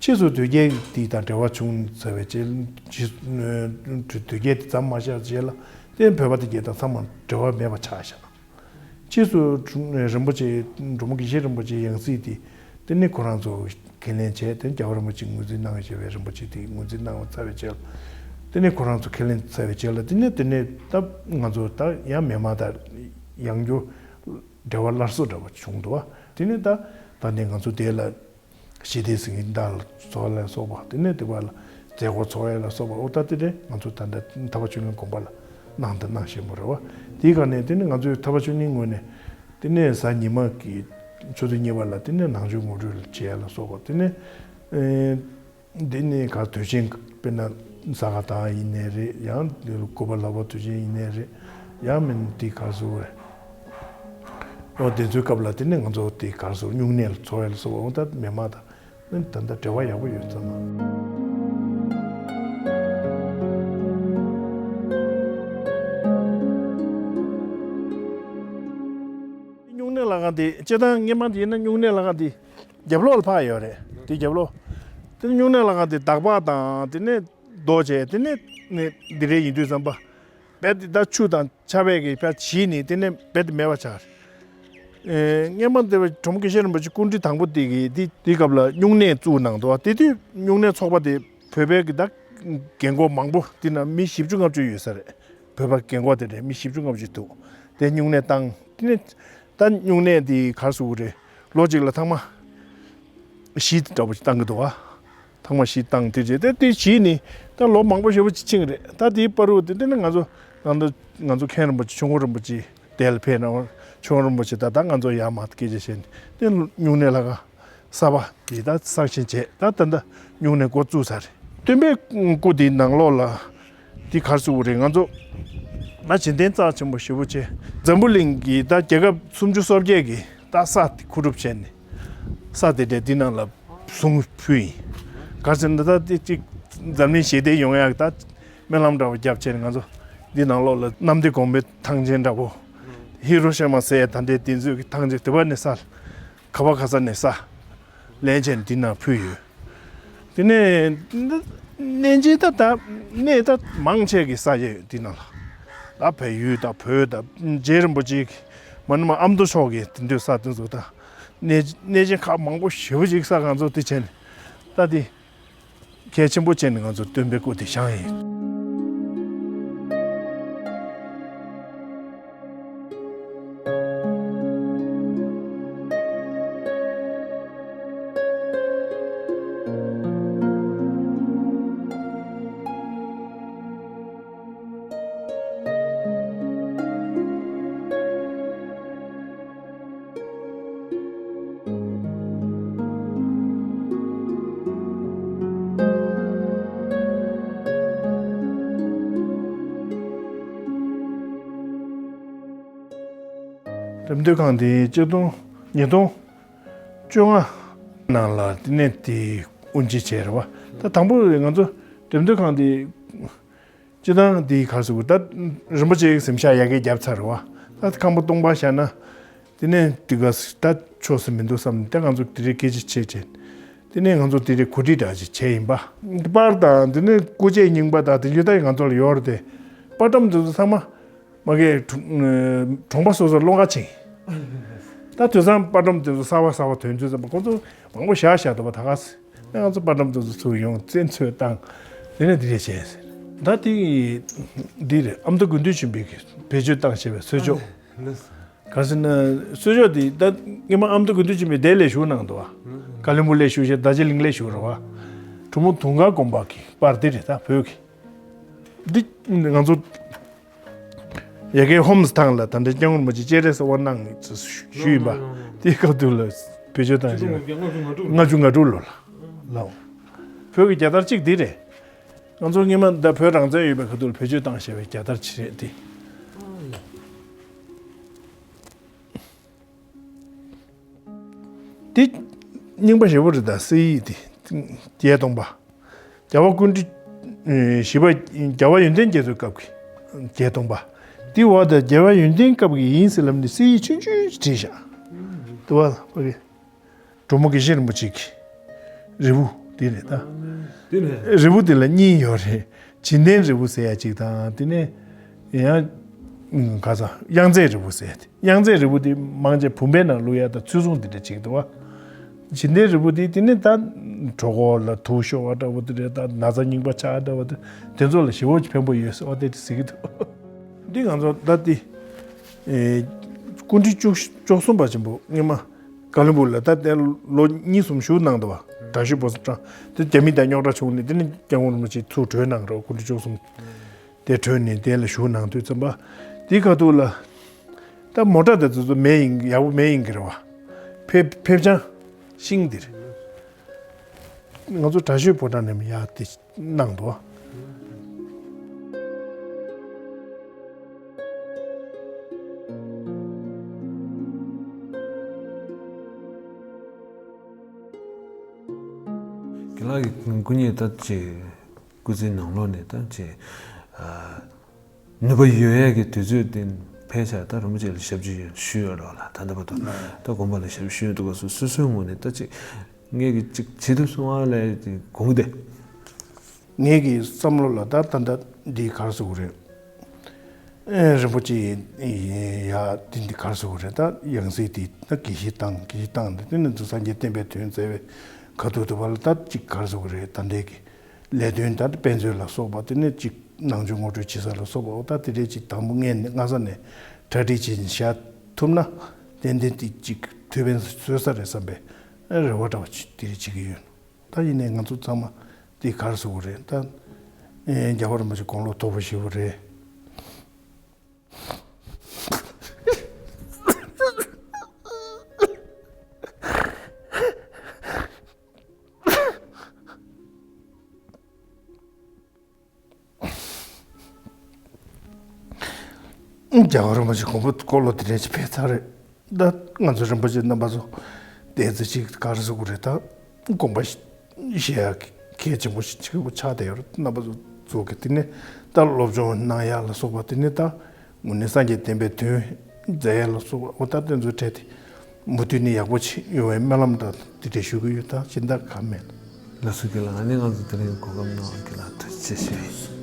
ཕྱིས་སུ་དོལ་རྒྱལ་དེ་དང་འབྲེལ་བ་བྱུང་ཚར་བའི་རྗེས་ཕྱིས་དོལ་རྒྱལ་དེ་མཚམས་མ་བཞག་རྗེས་ལ་དེ་བོད་པ་དེ་གྱད་དང་ཚང་མ་འབྲེལ་བ་མེད་པ་ཆགས་ཤག་ཕྱིས་སུ་རིན་པོ་ཆེ་འབྲོག་མོ་དགེ་བཤེས་རིན་པོ་ཆེའི་ཡང་སྲིད་དེ་དེ་ནི་ཁོ་རང་ཚོ་ཁས་ལེན་བྱས། དེ་རྒྱལ་བ་རིན་པོ་ཆེས་ངོས་འཛིན་གནང་བའི་རྗེས་བའི་རིན་པོ་ཆེ་དེ་ངོས་འཛིན་གནང་བ་ཚར་བའི་རྗེས་ལ་དེ་ནི་ཁོ་རང་ཚོ་ཁས་ལེན་ཚར་བའི་རྗེས་ལ་དེ་ནི་དེ་ནི་ད་ང་ཚོ་ད་ཡང་མི་མང་དང་ཡང་བསྐྱར་འབྲེལ་བ་སླར་གསོ་འདྲ་བ་བྱུང་འདུག་བ། དེ་ནི་ད་ད་ནི་ང་ཚོ་དེ་ལ། ཞི་བདེ་ཟིང་ལྟ་ལ་ཚོགས་ལ་སོགས་པ། དེ་ནས་དེ་བ་ལ་མཛད་སྒོ་ཚོགས་ཡ་ལ་སོགས་པ། འོ་ད་དེ་ནས་ང་ཚོ་ད་ལྟ་ཐར་པ་ཆོས་གླིང་དགོན་པ་ལ་གནང་དང་གནང་བཞིན་པ་རེད་བ། དེའི་སྒང་ནས་དེ་ནས་ང་ཚོའི་ཐར་པ་ཆོས་གླིང་ངོས་ནས་དེ་ནས་གཟའ་ཉི་མ་གི་ཆུ་ཚོད་གཉིས་པ་ལ་དེ་ནས་ནང་ཆོས་ངོ་སྤྲོད་ལ་བྱེད་ཡ་ལ་སོགས་པ། དེ་ནས་ཨེ་འདི་ནས་ག་དུས་ཆེན་དཔེར་ན་ས་ག་ཟླ་ཡིན་ནའི་རེད། ཡང་འདི་ལ་སྐུ་པར་ལྷག་པ་དུས་ཆེན་ཡིན་ནའི་རེད། ཡང་མིན་དེ་ག་ཟེར་དགོས་རེད། འོ་དེ་ཚོའི་སྐབས་ལ་དེ་ནས་ང་ཚོ་དེ་ག་རེ་ཟེར་སྨྱུང་གནས་ལ་འཚོགས་ཡ་ལ་སོགས་པ། འོ་ད་མི་མང་དང་ད་ལྟ་འབྲེལ་བ་ཡག་པོ་ཡོད་ཙང་། སྨྱུང་གནས་ལྷ་ཁང་དེ་སྤྱིར་བཏང་སྔོན་མ་དེ་ཡིན་ན་སྨྱུང་གནས་ལྷ་ཁང་དེ་རྒྱབ་ལོགས་ལ་ཕར་ཡོད་རེད། དེ་རྒྱབ་ལོགས་དེ་སྨྱུང་གནས་ལྷ་ཁང་དེ་དག་པ་དང་དེ་ནས་རྡོ་བྱས། དེ་ནས་ནས་འདི་རེད། ཡིན་དུས་ཙམ་པ་རྦད་དེ་ད་ཆུ་དང་ཆར་པ་གིས་ཕར་བྱིས་ནས་དེ་ནས་རྦད་དེ་མེད་པ་ཆགས་རེད། ཨེ་སྔོན་མ་འདི་བ་འབྲོག་མོ་དགེ་བཤེས་རིན་པོ་ཆེ་སྐུ་ཕྲེང་དང་པོ་དེ་གིས་དེ་དེའི་སྐབས་ལ་སྨྱུང་གནས་བཙུགས་གནང་འདུག་བ། དེ་དུས་སྨྱུང་གནས་ཚོགས་པ་དེ་བོད་པའི་གི་ད་རྒན་གོག་མང་པོ། དེ་ན་མི་བཞི་བཅུ་ལྔ་བཅུ་ཡོད་ས་རེད། བོད་པ་རྒན་གོག་དེ་འདྲ་མི་བཞི་བཅུ་ལྔ་བཅུ་འདུག་དེ་སྨྱུང་གནས་བཏང་། དེ་ནས་ད་སྨྱུང་གནས་དེ་ག་རེ་ཟེར་དགོས་རེད། ལོ་གཅིག་ལ་ཐེངས་མ་བཞི་འདྲ་པོ་ཞིག་བཏང་གི་འདུག་བ། ཐེངས་མ་བཞི་བཏང་། དེ་རྗེས་དེ་དེ་བཞི་ནི་ད་ལོ་མང་པོ་ཞེ་པོ་ཅིག་ཕྱིན་གི་རེད། ད་དེའི་བར་དུ་དེ་འདྲ་ནི་ང་ཚོ་ང་ཚོ་ང་ཚོ་མཁན་རིན་པོ་ཆེ་ཆོས་འཁོར་རིན་པོ་ཆེ་དེ་ལ་ཕེབས་ན། ཆོས་འཁོར་རིན་པོ་ཆེ་ད་ད་ང་ཚོ་ཡར་མར་སྐད་ཆ་བཤད་ནས་དེ་སྨྱུང་གནས་ལྷ་ཁང་གསར་པ་དེ་ད་གསར་བཞེངས་བྱས། ད་ད་ད་སྨྱུང་གནས་འགོ་བཙུགས་ཚར་རེད། སྟོན་པའི་སྐུ་དེའི་ནང་ལོགས་ལ་དེ་ག་རེ་ཟེར་དགོས་རེད། ང་ཚོ་ད་བྱེད་འདུན་རྩ་ཆེན་པོ་ཞེ་པོ་བྱས། འཛམ་བུ་གླིང་གི་ད་རྒྱལ་ཁབ་སུམ་ཅུ་སོ་བརྒྱད་ཀྱི་ད་ས་དེ་མཁོ་སྒྲུབ་བྱས་ནས་ས་དེ་འདྲ་འདི་ནང་ལ་གསུང་ཕུལ་ཡིན། ག་རེ་ཟེར་ན་ད་དེ་གཅིག་འཛམ་གླིང་ཞི་བདེ་ཡོང་ཡག་ད་སྨོན་ལམ་འདྲ་བོ་བརྒྱབ་བྱས་ནས། ང་ཚོ་འདི་ནང་ལོགས་ལ་གནམ་བདེ་དགོན་པའི་ཐང་ཆེན་འདྲ་བོ། ཧི་རོ་ཤི་མ་ཟེར་ཡ་ད་འདྲའི་དེ་ཚོའི་གི་ཐང་ཆེན་དེ་བ་ནས་ས་ཁ་བ་ཁ་ས་ནས་ས་ལེན་བྱས་ནས་འདི་ནང་ཕུལ་ཡོད། དེ་ནས་གནས་ཆེན་ད་ད་གནས་ད་མང་ཆེ་གི་ས་ཡོད་འདི་ནང་ལ། ད་བལ་ཡུལ་དང་བོད་དང་རྗེ་རིན་པོ་ཆེ་གི་མ་ནི་མ་ཨ་མདོ་ཕྱོགས་ཀྱི་དེ་འདྲའི་ས་དེ་ཚོ་ད་གནས་གནས་ཆེན་ཁག་མང་པོ་ཞེ་པོ་ཅིག་ས་ང་ཚོ་དེ་བྱས་ནས་ད་དེ་གལ་ཆེན་པོ་བྱས་ནས་ང་ཚོ་སྟོན་པའི་སྐུ་དེ་བཞེངས་ཡིན། འདོད་ཁང་དེ་ཆིག་སྟོང་ཉིས་སྟོང་བཅོ་ལྔ་ནང་ལ་དེ་ནས་དེ་དབུ་འབྱེད་བྱས་རེད་བ། ད་དང་པོ་ང་ཚོ་འགྲེམས་སྟོན་ཁང་དེ་སྤྱི་བཏང་དེའི་ཁར་སུ་ད་རིན་པོ་ཆེའི་གཟིམ་ཤག་ཡ་གི་བརྒྱབ་ཚར་རེད་བ། ད་ཁང་པ་སྟོང་པ་བཞག་ན་དེ་ནས་དེ་ག་ད་ཆོག་སུ་མི་འདུག་བསམ་ནས་ད་ང་ཚོ་དེ་རིང་སྐད་ཆ་བྱས་བྱས་དེ་ནས་ང་ཚོ་དེ་རིང་གོ་སྒྲིག་འདྲ་ཅིག་བྱས་ཡིན་པ། པར་དང་དེ་ནས་སྐུ་ཆས་རྙིང་པ་དང་དེ་ཡོད་ད་ང་ཚོ་ལ་ཡོད་རེད་དེ། པར་འགྲེམས་དེ་ཚོ་ཚང་མ། མ་གིའི་གྲོང་གྲོང་པ་སོ་སོར་སློང་ག་ཕྱིན། ད་དུས་སང་པར་འགྲེམས་དེ་ཚོ་གསར་པ་གསར་པ་ཐོན་དུས་ཙམ་པ་ཁོང་ཚོ་མང་པོ་བཞག་བཞག་འདུག་པ། ད་ག་སེ་ང་ཚོ་པར་འགྲེམས་དེ་ཚོ་ཚུར་ཡོང་བཙན་འཚོལ་བཏང་། དེ་ནས་དེ་རེད་བྱས། ད་དེ་འདི་རེད། ཨ་མདོ་དགེ་འདུན་ཆོས་འཕེལ་གྱིས་བེད་སྤྱོད་བཏང་བྱས་པའི་གསོལ་ལྕོག་ག་ཟེར་ན་གསོལ་ལྕོག་དེ་ད་སྔོན་མ་ཨ་མདོ་དགེ་འདུན་ཆོས་འཕེལ་དེ་ལས་ཞུགས་གནང་འདུག་བ། ཀ་ལོན་སྦུག་ལས་ཞུགས་བྱས་རྡོ་རྗེ་གླིང་ལས་ཞུགས་རེད་བ། གྲོ་མོ་དུང་དཀར་དགོན་པ་གི་པར་དེ་རེད། ད་བོད་ཀྱི་འདི་ང་ཚོ། ཡ་གིའི་ཧོམ་སི་ཐང་ལ་ད་ལྟ་སྐྱབས་མགོན་རིན་པོ་ཆེ་སྤྱན་རས་གཟིགས་དབུ་གནང་ཞུས་ཡིན་པ། དེའི་སྐབས་དུས་ལ་བེད་སྤྱོད་བཏང་ཞིང་ལྔ་བཅུ་ང་དྲུག་ལོ་ལ་ལ། བོད་ཀྱི་རྒྱལ་དར་གཅིག་འདི་རེད། ང་ཚོ་སྔོན་མ་ད་བོད་རང་བཙན་ཡོད་པའི་ཁ་ཐུག་ལ་བེད་སྤྱོད་བཏང་བཞག་པའི་རྒྱལ་དར་ཅིག་རེད་དེ། འདི་རྙིང་པ་ཞེ་པོ་རེད། ད་གསེར་ཡིག་འདི་བརྒྱད་སྟོང་པ། རྒྱལ་བ་སྐུ་ཕྲེང་བཞི་པ་རྒྱལ་བ་ཡོན་ཏན་རྒྱ་མཚོའི་སྐབས་ཀྱི་བརྒྱད་སྟོང་པ། འདི་འོ་ད་རྒྱལ་བ་ཡོན་ཏན་སྐབས་ཀྱི་ཡིན་ཟེར་ལབ་ནས་གསེར་ཡིག་ཆུང་ཆུང་ཞིག་བྲིས་བཞག་འདུག་བ། ཕ་གི་གྲོགས་མོ་དགེ་བཤེས་རིན་པོ་ཆེ་གི་རི་བོ་འདི་རེད་ད། དེ་ནས་རི་བོ་འདི་ལ་གཉིས་ཡོད་རེད། བྱིན་ལྡན་རི་བོ་ཟེར་ཡ་གཅིག་དང་དེ་ནས་ཡང་ག་ས་གཡང་རྫས་རི་བོ་ཟེར་ཡ་དེ། གཡང་རྫས་རི་བོ་དེ་མང་ཆེ་བུམ་པའི་ནང་བླུག་ཡ་དང་ཚོས་ཟུང་དེ་འདྲ་གཅིག་འདུག་བ། བྱིན་ལྡན་རི་བོ་དེ་དེ་ནས་ད་གྲོད་ཁོག་ལ་དུག་ཤོར་བ་འདྲ་བོ་དེ་རེད། ད་ན་ཚ་རྙིང་པ་ཆགས་འདྲ་བོ་དེ་དེ་ཚོ་ལ་ཞེ་པོ་ཅིག་ཕན་པོ་ཡོད་ཟེར་བ་དེ་དེ་ཟེར་གི་འདུག་འདི་ང་ཚོ་ད་དེ་སྐུ་ཕྲེང་བཅུ་བཅུ་གསུམ་པ་ཆེན་པོ་སྔོན་མ། ཀ་ལོན་སྦུག་ལ་ད་ལྟའི་ལོ་གཉིས་གསུམ་བཞུགས་གནང་འདུག་བ། དྲག་ཤོས་བོ་སི་ཀྲང་དེ་རྒྱ་མི་དང་རྙོག་དྲ་བྱུང་ནས་དེ་ནི་སྐྱབས་མགོན་རིན་པོ་ཆེ་ཚུར་བྲོས་གནང་རོགས། སྐུ་ཕྲེང་བཅུ་གསུམ་དེ་བྲོས་ནས་དེ་ལ་བཞུགས་གནང་དུས་ཙམ་པ། དེའི་ཁ་ཐུག་ལ་ད་མོ་ཊ་དེ་ཚོ་ཚོ་མེད་ཡིན། ཡག་པོ་མེད་ཡིན་གྱི་རེད་བ། ཕེབས་ཕེབས་ཆང་ཤིང་འདིར་ང་ཚོ་དྲག་ཤོས་ཕོ་བྲང་ནས་མི་ཡག་དེ། གནང་འདུག་ཁྱེད་རང་གི་སྐུ་ཉིད་ད་ཅིག་སྐུ་ཚེའི་ནང་ལོགས་ནས་ད་ཅིག་ཨ་ནུས་པ་ཡོད་ཡས་ཀྱི་དུས་ཚོད་དེ་ཕལ་ཆེར་ད་རིན་པོ་ཆེ་ལ་ཞབས་ཕྱི་ཞུས་ཡོད་རོགས་ལ། ད་ལྟ་བར་དུ་ད་དགོན་པ་ལ་ཞབས་ཕྱི་ཞུས་ཡོད་འདུག་ག་སོ་སོ་སོའི་ངོས་ནས་ད་ཅིག་ངས་ཀྱི་ཅིག་བྱེད་ཐུབ་སོང་ཨ་ལས་དགོངས་ཏེ། ངེད་ཀྱི་བསམ་བློ་ལ་ད་ད་ལྟ་འདི་ག་རེ་ཟེར་དགོས་རེད། ཨེ་རིན་པོ་ཆེ་ཡ་འདི་འདི་ག་རེ་ཟེར་དགོས་རེད། ད་ཡང་སྲིད་འདི་ད་དགེ་བཤེས་བཏང་དགེ་བཤེས་བཏང་འདི་དེ་ནི་འདུག་སངས་རྒྱས་བསྟན་པའི་དོན་མཛད་པའི་ཁ་ཐུག་ཏུ་བ་ལ་ད་ཅིག་ག་རེ་ཟེར་དགོས་རེད། ད་འདི་གི་ལས་དོན་ད་དཔེ་མཛོད་ལ་སོགས་པ་དེ་ནི་ཅིག་ནང་ཆོས་ངོ་སྤྲོད་བྱེད་ས་ལ་སོགས་པ་འོ་ད་དེ་འདྲས་ཅིག་དང་པོ་ངས་ནི་སྔ་ས་ནས་གྲ་སྒྲིག་བྱེད་བཞག་ཐུབ་ན་ཏན་ཏན་དེ་ཅིག་ཐུགས་ཕན་གསོས་ས་རེད་བསམ་པའི་རེ་བ་འདྲ་བ་ཅིག་དེ་རེ་བྱེད་ཀྱི་ཡོད། ད་ཡིན་ནའི་ང་ཚོ་ཚང་མ་དེ་ག་རེ་ཟེར་དགོས་རེད། ད་ཨེ་རྒྱལ་བ་རིན་པོ་ཆེ་དགུང་ལོ་མཐོ་པོ་ཞེ་པོ་རེད། རྒྱལ་བ་རིན་པོ་ཆེ་དགུང་པོ་དཀོན་ལོ་དེ་འདྲ་ཅིག་ཕེབས་ཚར་རེད། ད་ང་ཚོ་རིན་པོ་ཆེ་རྣམ་པ་ཚོ་བསྡད་ཚེ་ཅིག་ག་རེ་ཟེར་དགོས་རེད། ད་དགོངས་པ་བཞེས་ཡག་གལ་ཆེན་པོ་ཞིག་ཆགས་བསྡད་ཡོད་རེད། རྣམ་པ་ཚོ་ཚོ་གི་དེ་ནས་ད་སློབ་སྦྱོང་གནང་ཡག་ལ་སོགས་པ་དེ་ནས་ད་དངོས་གནས་སངས་རྒྱས་བསྟན་པའི་དོན་མཛད་ཡག་ལ་སོགས་པ་འོ་ད་དེ་ཚོའི་གྲས་དེ་མུ་མཐུད་ནས་ཡག་པོ་ཞིག་ཡོང་བའི་སྨོན་ལམ་དང་དེ་འདྲ་ཞུ་གི་ཡོད། ད་གཞན་དག་གང་མེད། ལགས་སོ། ཁྱེད་ལ་ཨ་ནི་ང་ཚོ་དེ་རིང་གོ་སྐབས་གནང་བ་ཁྱེད་ལ་ཐུགས་རྗེ་ཆེ་ཞུ་ཡིན།